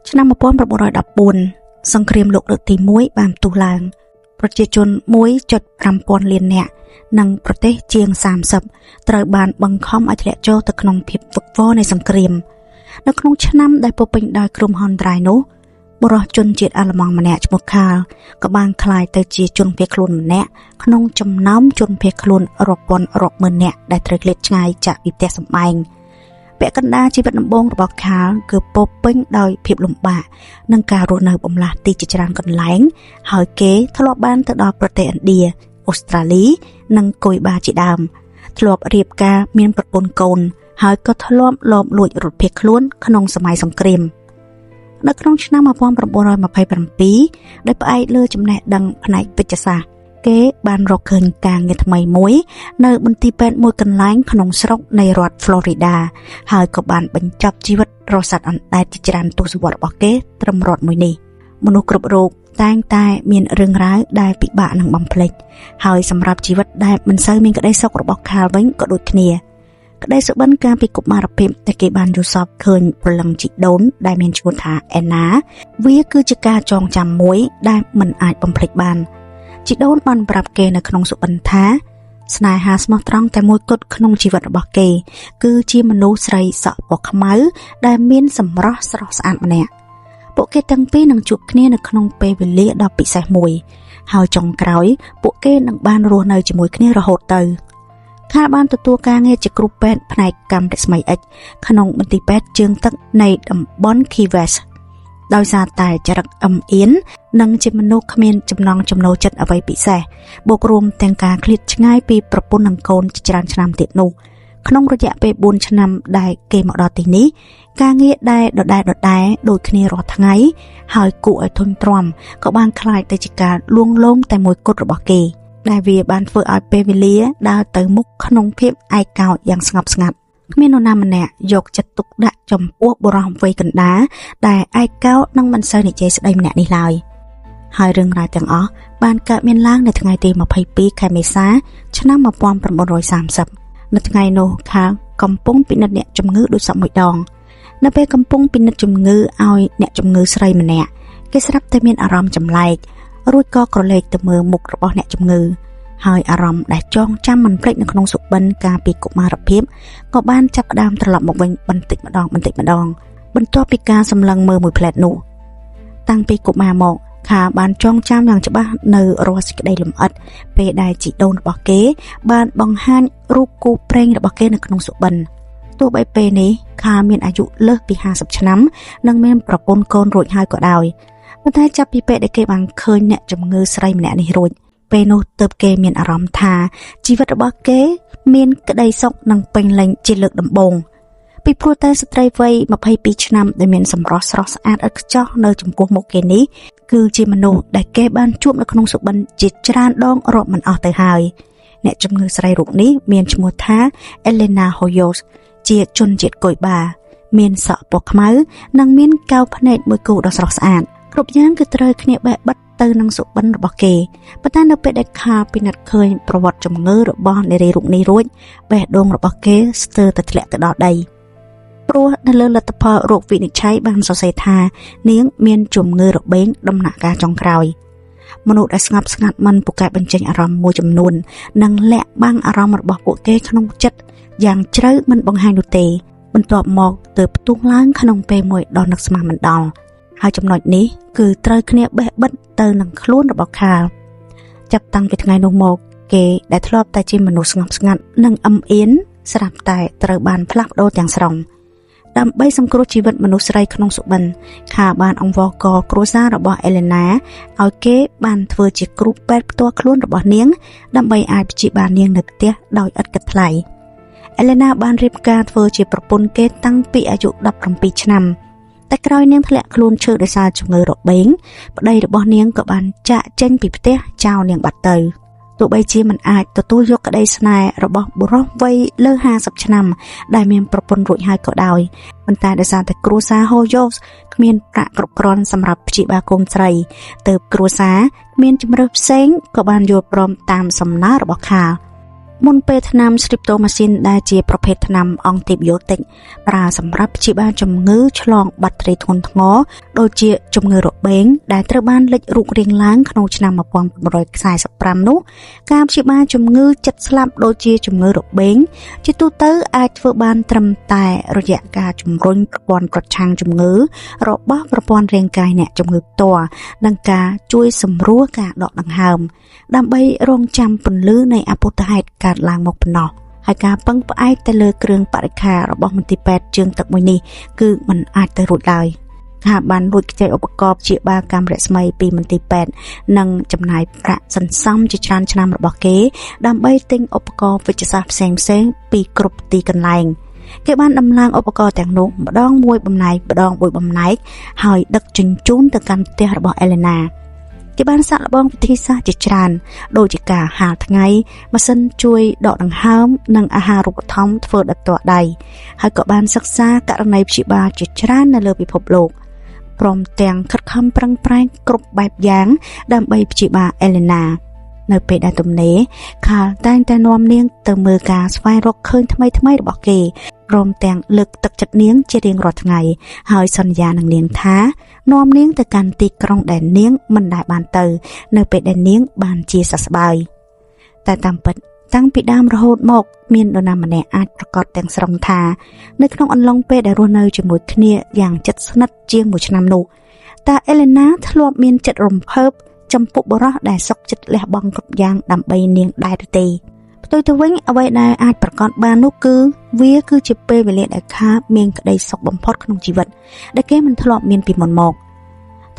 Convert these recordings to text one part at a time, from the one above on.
ឆ្នាំ1914សង្គ្រាមលោកលើកទី1បានផ្ទុះឡើង ប្រជាជន1.5ពាន់លាននាក់និងប្រទេសជាង30ត្រូវបានបង្ខំឲ្យធ្លាក់ចូលទៅក្នុងភាពវឹកវរនៃសង្គ្រាមនៅក្នុងឆ្នាំដែលពោរពេញដោយគ្រោះមហន្តរាយនោះបុរសជនជាតិអាល្លឺម៉ង់ម្នាក់ឈ្មោះខាលក៏បានក្លាយទៅជាជនភៀសខ្លួនម្នាក់ក្នុងចំណោមជនភៀសខ្លួនរាប់ពាន់រាប់ម៉ឺននាក់ដែលត្រូវឃ្លាតឆ្ងាយចាកពីផ្ទះសម្បែងពាក់កណ្ដាលជីវិតដំបូងរបស់ខាលគឺពោរពេញដោយភាពលំបាកនិងការរស់នៅបំលាស់ទីជាច្រើនកន្លែងហើយគេធ្លាប់បានទៅដល់ប្រទេសឥណ្ឌាអូស្ត្រាលីនិងគុយបាជាដើមធ្លាប់រៀបការមានប្រពន្ធកូនហើយក៏ធ្លាប់លបលួចរត់ភៀសខ្លួនក្នុងសម័យសង្គ្រាមនៅក្នុងឆ្នាំ1927ដោយផ្អែកលើចំណេះដឹងផ្នែកវិទ្យាសាស្ត្រគេបានរកឃើញការងារថ្មីមួយនៅមន្ទីរពេទ្យមួយកន្លែងក្នុងស្រុកនៃរដ្ឋ Florida ហើយក៏បានបញ្ចប់ជីវិតរស័តអណ្ដែតជាច្រើនទសវត្សរ៍របស់គេត្រឹមរដ្ឋមួយនេះមនុស្សគ្រប់រូបតែងតែមានរឿងរ៉ាវដែលពិបាកនឹងបំភ្លេចហើយសម្រាប់ជីវិតដែលមិនសូវមានក្តីសុខរបស់ខាលវិញក៏ដូចគ្នាក្តីសុបិនកាលពីកុមារភាពដែលគេបានយល់សប្តិឃើញព្រលឹងជីដូនដែលមានឈ្មោះថាអេណាវាគឺជាការចងចាំមួយដែលមិនអាចបំភ្លេចបានជីដូនបានប្រាប់គេនៅក្នុងសុបិនថាស្នេហាស្មោះត្រង់តែមួយគត់ក្នុងជីវិតរបស់គេគឺជាមនុស្សស្រីសក់ពណ៌ខ្មៅដែលមានសម្រស់ស្រស់ស្អាតម្នាក់ពួកគេទាំងពីរនឹងជួបគ្នានៅក្នុងពេលវេលាដ៏ពិសេសមួយហើយចុងក្រោយពួកគេនឹងបានរស់នៅជាមួយគ្នារហូតទៅខាលបានទទួលការងារជាគ្រូពេទ្យផ្នែកកម្មរស្មី X ក្នុងមន្ទីរពេទ្យជើងទឹកនៃតំបន់ Key West ដោយសារតែចរិតអឹមអៀននិងជាមនុស្សគ្មានចំណង់ចំណូលចិត្តអ្វីពិសេសបូករួមទាំងការឃ្លាតឆ្ងាយពីប្រពន្ធនិងកូនជាច្រើនឆ្នាំទៀតនោះក្នុងរយៈពេល4ឆ្នាំដែលគេមកដល់ទីនេះការងារដែលដដែលដដែលដូចគ្នារាល់ថ្ងៃហើយគួរឲ្យធុញទ្រាំក៏បានក្លាយទៅជាការលួងលោមតែមួយគត់របស់គេដែលវាបានធ្វើឲ្យពេលវេលាដើរទៅមុខក្នុងភាពឯកោយ៉ាងស្ងប់ស្ងាត់គ្មាននរណាម្នាក់យកចិត្តទុកដាក់ចំពោះបុរសវ័យកណ្ដាលដែលឯកោនិងមិនសូវនិយាយស្ដីម្នាក់នេះឡើយហើយរឿងរ៉ាវទាំងអស់បានកើតមានឡើងនៅថ្ងៃទី22ខែមេសាឆ្នាំ1930នៅថ្ងៃនោះខាលកំពុងពិនិត្យអ្នកជំងឺដូចសព្វមួយដងនៅពេលកំពុងពិនិត្យជំងឺឲ្យអ្នកជំងឺស្រីម្នាក់គេស្រាប់តែមានអារម្មណ៍ចម្លែករួចក៏ក្រឡេកទៅមើលមុខរបស់អ្នកជំងឺហើយអារម្មណ៍ដែលចងចាំមិនភ្លេចនៅក្នុងសុបិនកាលពីកុមារភាពក៏បានចាប់ផ្ដើមត្រឡប់មកវិញបន្តិចម្ដងបន្តិចម្ដងបន្ទាប់ពីការសម្លឹងមើលមួយភ្លែតនោះតាំងពីកុមារមកខាបានចងចាំយ៉ាងច្បាស់នៅរាល់សេចក្តីលម្អិតពេលដែលជីដូនរបស់គេបានបង្ហាញរូបគូព្រេងរបស់គេនៅក្នុងសុបិនទោះបីពេលនេះខាមានអាយុលើសពី50ឆ្នាំនិងមានប្រពន្ធកូនរួចហើយក៏ដោយប៉ុន្តែចាប់ពីពេលដែលគេបានឃើញអ្នកជំងឺស្រីម្នាក់នេះរួចពេលនោះទើបគេមានអារម្មណ៍ថាជីវិតរបស់គេមានក្តីសុខនិងពេញលេញជាលើកដំបូងពីព្រោះតែស្ត្រីវ័យ22ឆ្នាំដែលមានសម្រស់ស្រស់ស្អាតឥតខ្ចោះនៅចំពោះមុខគេនេះគឺជាមនុស្សដែលគេបានជួបនៅក្នុងសុបិនជាច្រើនដងរាប់មិនអស់ទៅហើយអ្នកជំងឺស្រីរូបនេះមានឈ្មោះថា Elena Hoyos ជាជនជាតិគុយបាមានសក់ពណ៌ខ្មៅនិងមានកែវភ្នែកមួយគូដ៏ស្រស់ស្អាតគ្រប់យ៉ាងគឺត្រូវគ្នាបេះបិទទៅនឹងសុបិនរបស់គេប៉ុន្តែនៅពេលដែលខាលពិនិត្យឃើញប្រវត្តិជំងឺរបស់នារីរូបនេះរួចបេះដូងរបស់គេស្ទើរតែធ្លាក់ទៅដល់ដីព្រោះនៅលើលទ្ធផលរោគវិនិច្ឆ័យបានសរសេរថានាងមានជំងឺរបេងដំណាក់កាលចុងក្រោយមនុស្សដែលស្ងប់ស្ងាត់មិនពូកែបញ្ចេញអារម្មណ៍មួយចំនួននិងលាក់បាំងអារម្មណ៍របស់ពួកគេក្នុងចិត្តយ៉ាងជ្រៅមិនបង្ហាញនោះទេបន្ទាប់មកទើបផ្ទុះឡើងក្នុងពេលមួយដ៏នឹកស្មានមិនដល់ហើយចំណុចនេះគឺត្រូវគ្នាបេះបិទទៅនឹងខ្លួនរបស់ខាលចាប់តាំងពីថ្ងៃនោះមកគេដែលធ្លាប់តែជាមនុស្សស្ងប់ស្ងាត់និងអឹមអៀនស្រាប់តែត្រូវបានផ្លាស់ប្ដូរទាំងស្រុងដើម្បីសង្គ្រោះជីវិតមនុស្សស្រីក្នុងសុបិនខាបានអង្វរកគ្រួសាររបស់អេលេណាឲ្យគេបានធ្វើជាគ្រូពេទ្យផ្ទាល់ខ្លួនរបស់នាងដើម្បីអាចព្យាបាលនាងនៅផ្ទះដោយឥតគិតថ្លៃអេលេណាបានរៀបការធ្វើជាប្រពន្ធគេតាំងពីអាយុ17ឆ្នាំតែក្រោយនាងធ្លាក់ខ្លួនឈឺដោយសារជំងឺរបេងប្តីរបស់នាងក៏បានចាកចេញពីផ្ទះចោលនាងបាត់ទៅទោះបីជាមិនអាចទទួលយកក្តីស្នេហ៍របស់បុរសវ័យលើ50ឆ្នាំដែលមានប្រពន្ធរួចហើយក៏ដោយប៉ុន្តែដោយសារតែគ្រួសារ Hoyos គ្មានប្រាក់គ្រប់គ្រាន់សម្រាប់ព្យាបាលកូនស្រីទើបគ្រួសារគ្មានជម្រើសផ្សេងក៏បានយល់ព្រមតាមសំណើរបស់ខាល។ មុនពេលថ្នាំ Streptomycin ដែលជាប្រភេទថ្នាំអង់ទីប៊ីយ៉ូទិកប្រើសម្រាប់ព្យាបាលជំងឺឆ្លងបាក់តេរីធ្ងន់ធ្ងរដូចជាជំងឺរបេងដែលត្រូវបានលេចរូបរាងឡើងក្នុងឆ្នាំ1945នោះការព្យាបាលជំងឺចិត្តស្លាប់ដូចជាជំងឺរបេងជាទូទៅអាចធ្វើបានត្រឹមតែរយៈការជំរុញប្រព័ន្ធប្រឆាំងជំងឺរបស់ប្រព័ន្ធរាងកាយអ្នកជំងឺផ្ទាល់និងការជួយសម្រួលការដកដង្ហើមដើម្បីរងចាំពន្លឺនៃអពុទ្ធហេតុកើតឡើងមកប៉ុណ្ណោះហើយការពឹងផ្អែកទៅលើគ្រឿងបរិក្ខាររបស់មន្ទីរពេទ្យជើងទឹកមួយនេះគឺមិនអាចទៅរួចឡើយថាបានលួចខ្ចីឧបករណ៍ព្យាបាលកាំរស្មីពីមន្ទីរពេទ្យនិងចំណាយប្រាក់សន្សំជាច្រើនឆ្នាំរបស់គេដើម្បីទិញឧបករណ៍វិទ្យាសាស្ត្រផ្សេងៗពីគ្រប់ទីកន្លែងគេបានដំឡើងឧបករណ៍ទាំងនោះម្ដងមួយបំណែកម្ដងមួយបំណែកហើយដឹកជញ្ជូនទៅកាន់ផ្ទះរបស់អេលេណាគេបានសាកល្បងវិធីសាស្ត្រជាច្រើនដូចជាការហាលថ្ងៃម៉ាស៊ីនជួយដកដង្ហើមនិងអាហារូបត្ថម្ភធ្វើដោយផ្ទាល់ដៃហើយក៏បានសិក្សាករណីព្យាបាលជាច្រើននៅលើពិភពលោកព្រមទាំងខិតខំប្រឹងប្រែងគ្រប់បែបយ៉ាងដើម្បីព្យាបាលអេលេណានៅពេលដែលទំនេរខាលតែងតែនាំនាងទៅមើលការស្វែងរកឃើញថ្មីៗរបស់គេព្រមទាំងលើកទឹកចិត្តនាងជារៀងរាល់ថ្ងៃហើយសន្យានឹងនាងថានាំនាងទៅកាន់ទីក្រុងដែលនាងមិនដែលបានទៅនៅពេលដែលនាងបានជាសះស្បើយតែតាមពិតតាំងពីដើមរហូតមកមាននរណាម្នាក់អាចប្រកាសទាំងស្រុងថានៅក្នុងអន្លង់ពេលដែលរស់នៅជាមួយគ្នាយ៉ាងជិតស្និទ្ធជាងមួយឆ្នាំនោះតើអេលេណាធ្លាប់មានចិត្តរំភើបចំពោះបុរសដែលសុខចិត្តលះបង់គ្រប់យ៉ាងដើម្បីនាងដែរឬទេផ្ទុយទៅវិញអ្វីដែលអាចប្រកាសបាននោះគឺវាគឺជាពេលវេលាដែលខាមានក្តីសុខបំផុតក្នុងជីវិតដែលគេមិនធ្លាប់មានពីមុនមក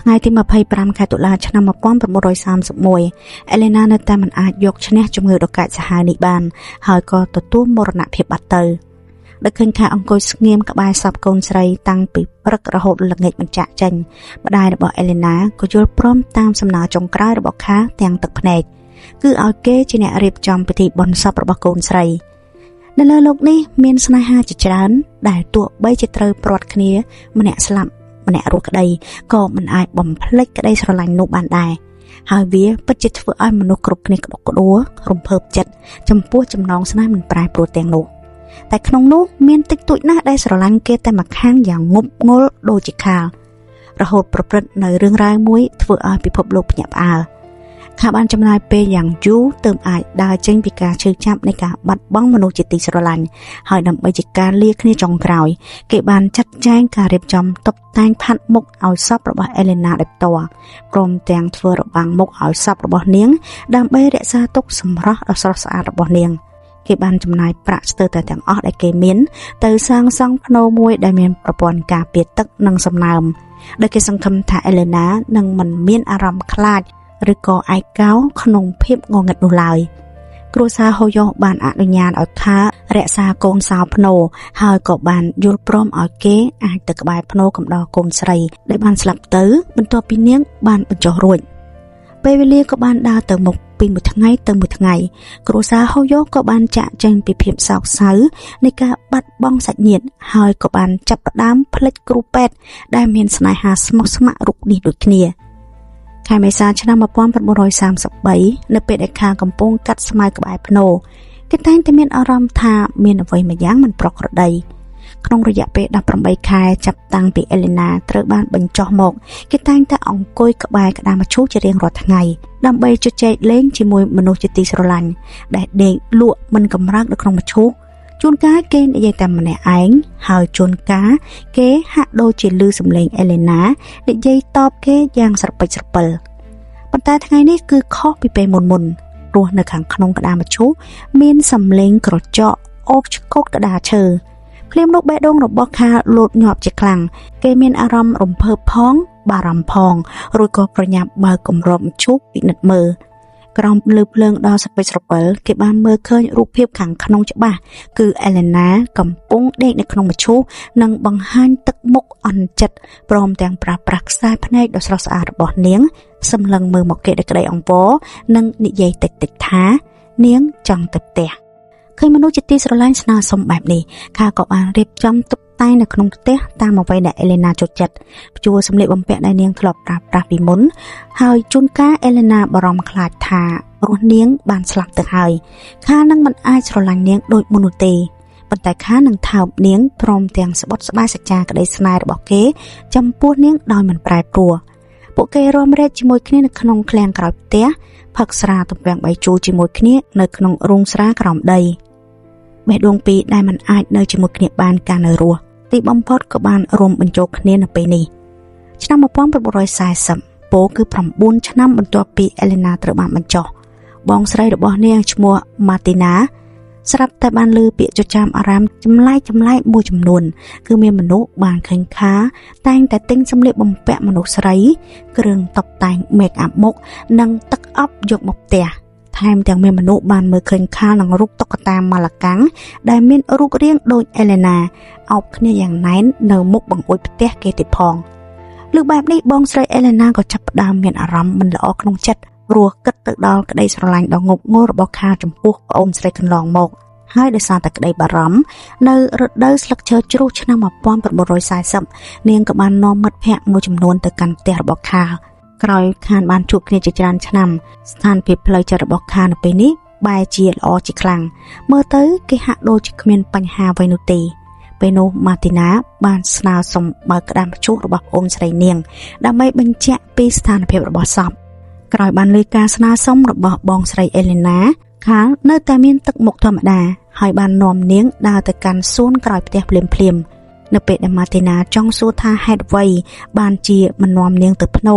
ថ្ងៃទី25ខែតុលាឆ្នាំ1931អេលេណានៅតែមិនអាចយកឈ្នះជំងឺដ៏កាចសាហាវនេះបានហើយក៏ទទួលមរណភាពបាត់ទៅដោយឃើញថាអង្គុយស្ងៀមក្បែរសពកូនស្រីតាំងពីព្រឹករហូតល្ងាចមិនចាក់ចេញម្ដាយរបស់អេលេណាក៏យល់ព្រមតាមសំណើចុងក្រោយរបស់ខាទាំងទឹកភ្នែកគឺឲ្យគេជាអ្នករៀបចំពិធីបុណ្យសពរបស់កូនស្រីនៅលើលោកនេះមានស្នេហាជាច្រើនដែលទោះបីជាត្រូវព្រាត់គ្នាម្នាក់ស្លាប់ម្នាក់រស់ក្តីក៏មិនអាចបំភ្លេចក្តីស្រឡាញ់នោះបានដែរហើយវាពិតជាធ្វើឲ្យមនុស្សគ្រប់គ្នាក្តុកក្តួលរំភើបចិត្តចំពោះចំណងស្នេហ៍មិនប្រែប្រួលទាំងនោះតែក្នុងនោះមានតិចតួចណាស់ដែលស្រឡាញ់គេតែម្ខាងយ៉ាងងប់ងល់ដូចជាខាលរហូតប្រព្រឹត្តនៅរឿងរ៉ាវមួយធ្វើឲ្យពិភពលោកភ្ញាក់ផ្អើលខាបានចំណាយពេលយ៉ាងយូរទើបអាចដើរចេញពីការឈឺចាប់នៃការបាត់បង់មនុស្សជាទីស្រឡាញ់ហើយដើម្បីជាការលាគ្នាចុងក្រោយគេបានចាត់ចែងការរៀបចំតុបតែងផាត់មុខឲ្យសពរបស់អេលេណាដោយផ្ទាល់ព្រមទាំងធ្វើរបាំងមុខឲ្យសពរបស់នាងដើម្បីរក្សាទុកសម្រស់ដ៏ស្រស់ស្អាតរបស់នាងគេបានចំណាយប្រាក់ស្ទើរតែទាំងអស់ដែលគេមានទៅសាងសង់ផ្នូរមួយដែលមានប្រព័ន្ធការពារទឹកនិងសំណើមដោយគេសង្ឃឹមថាអេលេណានឹងមិនមានអារម្មណ៍ខ្លាចឬក៏ឯកោក្នុងភាពងងឹតនោះឡើយគ្រួសារហូយ៉ូបានអនុញ្ញាតឲ្យខារក្សាកូនសោភ្នោហើយក៏បានយល់ព្រមឲ្យគេអាចទៅក្បែរភ្នោកំដរកូនស្រីដែលបានស្លាប់ទៅបន្ទាប់ពីនាងបានបញ្ចុះរួចពេលវេលាក៏បានដើរទៅមុខពីមួយថ្ងៃទៅមួយថ្ងៃគ្រួសារហូយ៉ូក៏បានចាក់ចែងពីភាពសោកសៅនៃការបាត់បង់សាច់ញាតិហើយក៏បានចាប់ផ្ដើមផ្លិចគ្រូពេទ្យដែលមានស្នេហាស្មោះស្ម័គ្ររូបនេះដូចគ្នាខែមេសាឆ្នាំ1933នៅពេលដែលខាកំពុងកាត់ស្មៅក្បែរភ្នោគេតែងតែមានអារម្មណ៍ថាមានអ្វីមួយយ៉ាងមិនប្រក្រតីក្នុងរយៈពេល18ខែចាប់តាំងពីអេលេណាត្រូវបានបញ្ចុះមកគេតែងតែអង្គុយក្បែរក្តារមឈូសជារៀងរាល់ថ្ងៃដើម្បីជជែកលេងជាមួយមនុស្សជាទីស្រឡាញ់ដែលដេកលក់មិនកម្រើកនៅក្នុងមឈូសជួនកាលគេនិយាយតែម្នាក់ឯងហើយជួនកាលគេហាក់ដូចជាឮសំឡេងអេលេណានិយាយតបគេយ៉ាងស្រពេចស្រពិលប៉ុន្តែថ្ងៃនេះគឺខុសពីពេលមុនមុនព្រោះនៅខាងក្នុងក្តារមឈូសមានសំឡេងក្រចកអូបឆ្កូតក្តារឈើភ្លាមនោះបេះដូងរបស់ខាលោតញាប់ជាខ្លាំងគេមានអារម្មណ៍រំភើបផងបារម្ភផងរួចក៏ប្រញាប់បើកគម្របមឈូសពិនិត្យមើលក្រោមលើភ្លើងដ៏ស្រពេចស្រពិលគេបានមើលឃើញរូបភាពខាងក្នុងច្បាស់គឺអេលេណាកំពុងដេកនៅក្នុងមឈូសនិងបង្ហាញទឹកមុខអន់ចិត្តព្រមទាំងប្រាស្រ័យខ្សែភ្នែកដ៏ស្រស់ស្អាតរបស់នាងសម្លឹងមើលមកគេដោយក្តីអង្វរនិងនិយាយតិចៗថានាងចង់ទៅផ្ទះឃើញមនុស្សជាទីស្រឡាញ់ស្នើសុំបែបនេះខាក៏បានរៀបចំតុបតែងនៅក្នុងផ្ទះតាមអ្វីដែលអេលេណាចូលចិត្តព្យួរសម្លៀកបំពាក់ដែលនាងធ្លាប់ប្រើប្រាស់ពីមុនហើយជួនកាលអេលេណាបារម្ភខ្លាចថា ព្រោះនាងបានស្លាប់ទៅហើយខានឹងមិនអាចស្រឡាញ់នាងដូចមុននោះទេប៉ុន្តែខានឹងថើបនាងព្រមទាំងស្បត់ស្បាយសច្ចាក្តីស្នេហ៍របស់គេចំពោះនាងដោយមិនប្រែប្រួលពួកគេរួមរែកជាមួយគ្នានៅក្នុងឃ្លាំងក្រោយផ្ទះផឹកស្រាទំពាំងបាយជូរជាមួយគ្នានៅក្នុងរោងស្រាក្រោមដីបេះដូងពីរដែលមិនអាចនៅជាមួយគ្នាបានកាលនៅរស់ទីបំផុតក៏បានរួមបញ្ចូលគ្នានៅពេលនេះឆ្នាំ1940ពោគឺ9ឆ្នាំបន្ទាប់ពីអេលេណាត្រូវបានបញ្ចុះបងស្រីរបស់នាងឈ្មោះម៉ាទីណាស្រាប់តែបានឮពាក្យចចាមអារាមចម្លែកចម្លែកមួយចំនួនគឺមានមនុស្សបានឃើញខាតែងតែទិញសម្លៀកបំពាក់មនុស្សស្រីគ្រឿងតុបតែងមេកអាប់មុខនិងទឹកអប់យកមកផ្ទះថែមទាំងមានមនុស្សបានមើលឃើញខានឹងរូបតុក្កតាម៉ាឡាកាំងដែលមានរូបរាងដូចអេលេណាអោបគ្នាយ៉ាងណែននៅមុខបង្អួចផ្ទះគេទៀតផងលើបែបនេះបងស្រីអេលេណាក៏ចាប់ផ្ដើមមានអារម្មណ៍មិនល្អក្នុងចិត្តព្រោះគិតទៅដល់ក្តីស្រឡាញ់ដ៏ងប់ងល់របស់ខាចំពោះប្អូនស្រីកន្លងមកហើយដោយសារតែក្តីបារម្ភនៅរដូវស្លឹកឈើជ្រុះឆ្នាំ1940នាងក៏បាននាំមិត្តភ័ក្តិមួយចំនួនទៅកាន់ផ្ទះរបស់ខាក្រោយខានបានជួបគ្នាជាច្រើនឆ្នាំស្ថានភាពផ្លូវចិត្តរបស់ខានៅពេលនេះបែរជាល្អជាខ្លាំងមើលទៅគេហាក់ដូចជាគ្មានបញ្ហាអ្វីនោះទេពេលនោះម៉ាទីណាបានស្នើសុំបើកក្តារមឈូសរបស់ប្អូនស្រីនាងដើម្បីបញ្ជាក់ពីស្ថានភាពរបស់សពក្រោយបានលើការស្នើសុំរបស់បងស្រីអេលេណាខាលនៅតែមានទឹកមុខធម្មតាហើយបាននាំនាងដើរទៅកាន់សួនក្រោយផ្ទះភ្លាមភ្លាមនៅពេលដែលម៉ាទីណាចង់សួរថាហេតុអ្វីបានជាមិននាំនាងទៅភ្នោ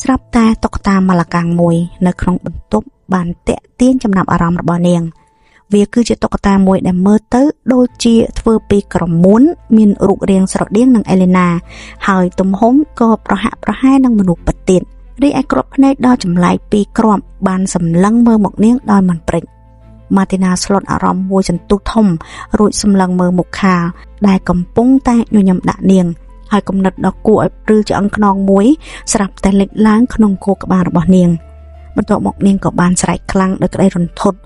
ស្រាប់តែតុក្កតាម៉ាឡាកាំងមួយនៅក្នុងបន្ទប់បានតាក់ទាញចំណាប់អារម្មណ៍របស់នាងវាគឺជាតុក្កតាមួយដែលមើលទៅដូចជាធ្វើពីក្រមួនមានរូបរាងស្រដៀងនឹងអេលេណាហើយទំហំក៏ប្រហាក់ប្រហែលនឹងមនុស្សពិតទៀតរីឯគ្រាប់ភ្នែកដ៏ចម្លែកពីរគ្រាប់បានសម្លឹងមើលមកនាងដោយមិនព្រិចម៉ាទីណាស្លុតអារម្មណ៍មួយសន្ទុះធំរួចសម្លឹងមើលមុខខាដែលកំពុងតែញញឹមដាក់នាងហើយគំនិតដ៏គួរឲ្យព្រឺឆ្អឹងខ្នងមួយស្រាប់តែលេចឡើងក្នុងខួរក្បាលរបស់នាងបន្ទាប់មកនាងក៏បានស្រែកខ្លាំងដោយក្តីរន្ធត់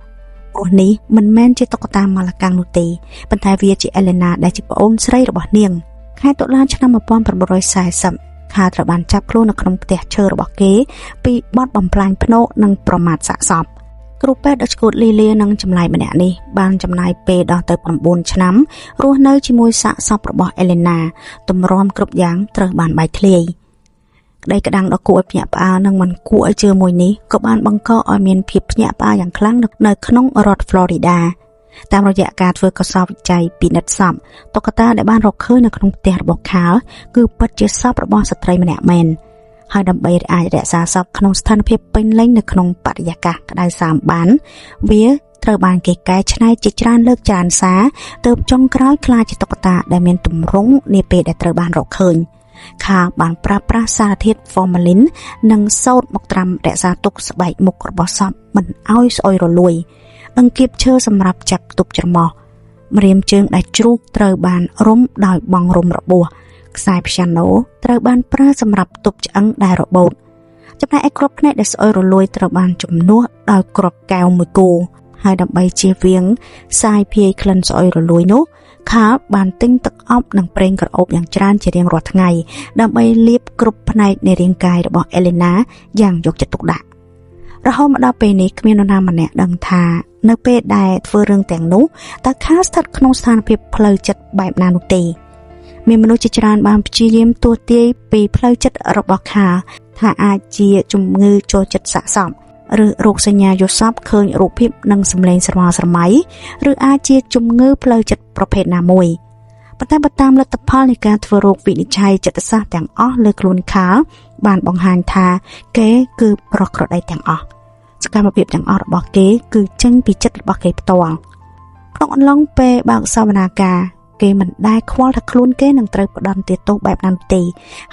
ព្រោះនេះមិនមែនជាតុក្កតាម៉ាឡាកាំងនោះទេប៉ុន្តែវាជាអេលេណាដែលជាប្អូនស្រីរបស់នាងខែតុលាឆ្នាំ1940ខាត្រូវបានចាប់ខ្លួននៅក្នុងផ្ទះឈើរបស់គេពីបទបំផ្លាញភ្នោនិងប្រមាថសាកសពគ្រូពេទ្យដ៏ឆ្កួតលីលានិងចម្លែកម្នាក់នេះបានចំណាយពេលដល់ទៅ9ឆ្នាំរស់នៅជាមួយសាកសពរបស់អេលេណាទម្រាំគ្រប់យ៉ាងត្រូវបានបែកធ្លាយក្តីក្តាំងដ៏គួរឲ្យភ្ញាក់ផ្អើលនិងមិនគួរឲ្យជឿមួយនេះក៏បានបង្កឲ្យមានភាពភ្ញាក់ផ្អើលយ៉ាងខ្លាំងនៅក្នុងរដ្ឋ Florida តាមរយៈការធ្វើកោសលវិច័យពិនិត្យសពតុក្កតាដែលបានរកឃើញនៅក្នុងផ្ទះរបស់ខាលគឺពិតជាសពរបស់ស្ត្រីម្នាក់មែនហើយដើម្បីអាចរក្សាសពក្នុងស្ថានភាពពេញលេញនៅក្នុងបរិយាកាសក្តៅសើមបានវាត្រូវបានគេកែច្នៃជាច្រើនលើកច្រើនសារទើបចុងក្រោយក្លាយជាតុក្កតាដែលមានទម្រង់នាពេលដែលត្រូវបានរកឃើញខាបានប្រើប្រាស់សារធាតុហ្វម៉ាលីននិងសូត្រមកត្រាំរក្សាទុកស្បែកមុខរបស់សពមិនឲ្យស្អុយរលួយដង្កៀបឈើសម្រាប់ចាប់ទប់ច្រមុះម្រាមជើងដែលជ្រូកត្រូវបានរុំដោយបង់រុំរបួសខ្សែព្យ៉ាណូត្រូវបានប្រើសម្រាប់ទប់ឆ្អឹងដែលរបូតចំណែកឯគ្រាប់ភ្នែកដែលស្អុយរលួយត្រូវបានជំនួសដោយគ្រាប់កែវមួយគូហើយដើម្បីជៀសវាងសាយភាយក្លិនស្អុយរលួយនោះខាលបានទិញទឹកអប់និងប្រេងក្រអូបយ៉ាងច្រើនជារៀងរាល់ថ្ងៃដើម្បីលាបគ្រប់ផ្នែកនៃរាងកាយរបស់អេលេណាយ៉ាងយកចិត្តទុកដាក់រហូតមកដល់ពេលនេះគ្មាននរណាម្នាក់ដឹងថានៅពេលដែលធ្វើរឿងទាំងនោះតើខាលស្ថិតក្នុងស្ថានភាពផ្លូវចិត្តបែបណានោះទេមានមនុស្សជាច្រើនបានព្យាយាមទស្សន៍ទាយពីផ្លូវចិត្តរបស់ខាលថាអាចជាជំងឺចូលចិត្តសាកសពឬរោគសញ្ញាយល់សពឃើញរូបភាពនិងសម្លេងស្រមើស្រមៃឬអាចជាជំងឺផ្លូវចិត្តប្រភេទណាមួយប៉ុន្តែបើតាមលទ្ធផលនៃការធ្វើរោគវិនិច្ឆ័យចិត្តសាស្ត្រទាំងអស់លើខ្លួនខាលបានបង្ហាញថាគេគឺប្រក្រតីទាំងអស់សកម្មភាពទាំងអស់របស់គេគឺចេញពីចិត្តរបស់គេផ្ទាល់ក្នុងអំឡុងពេលបើកសវនាការគេមិនដែលខ្វល់ថាខ្លួនគេនឹងត្រូវផ្ដន្ទាទោសបែបណានោះទេ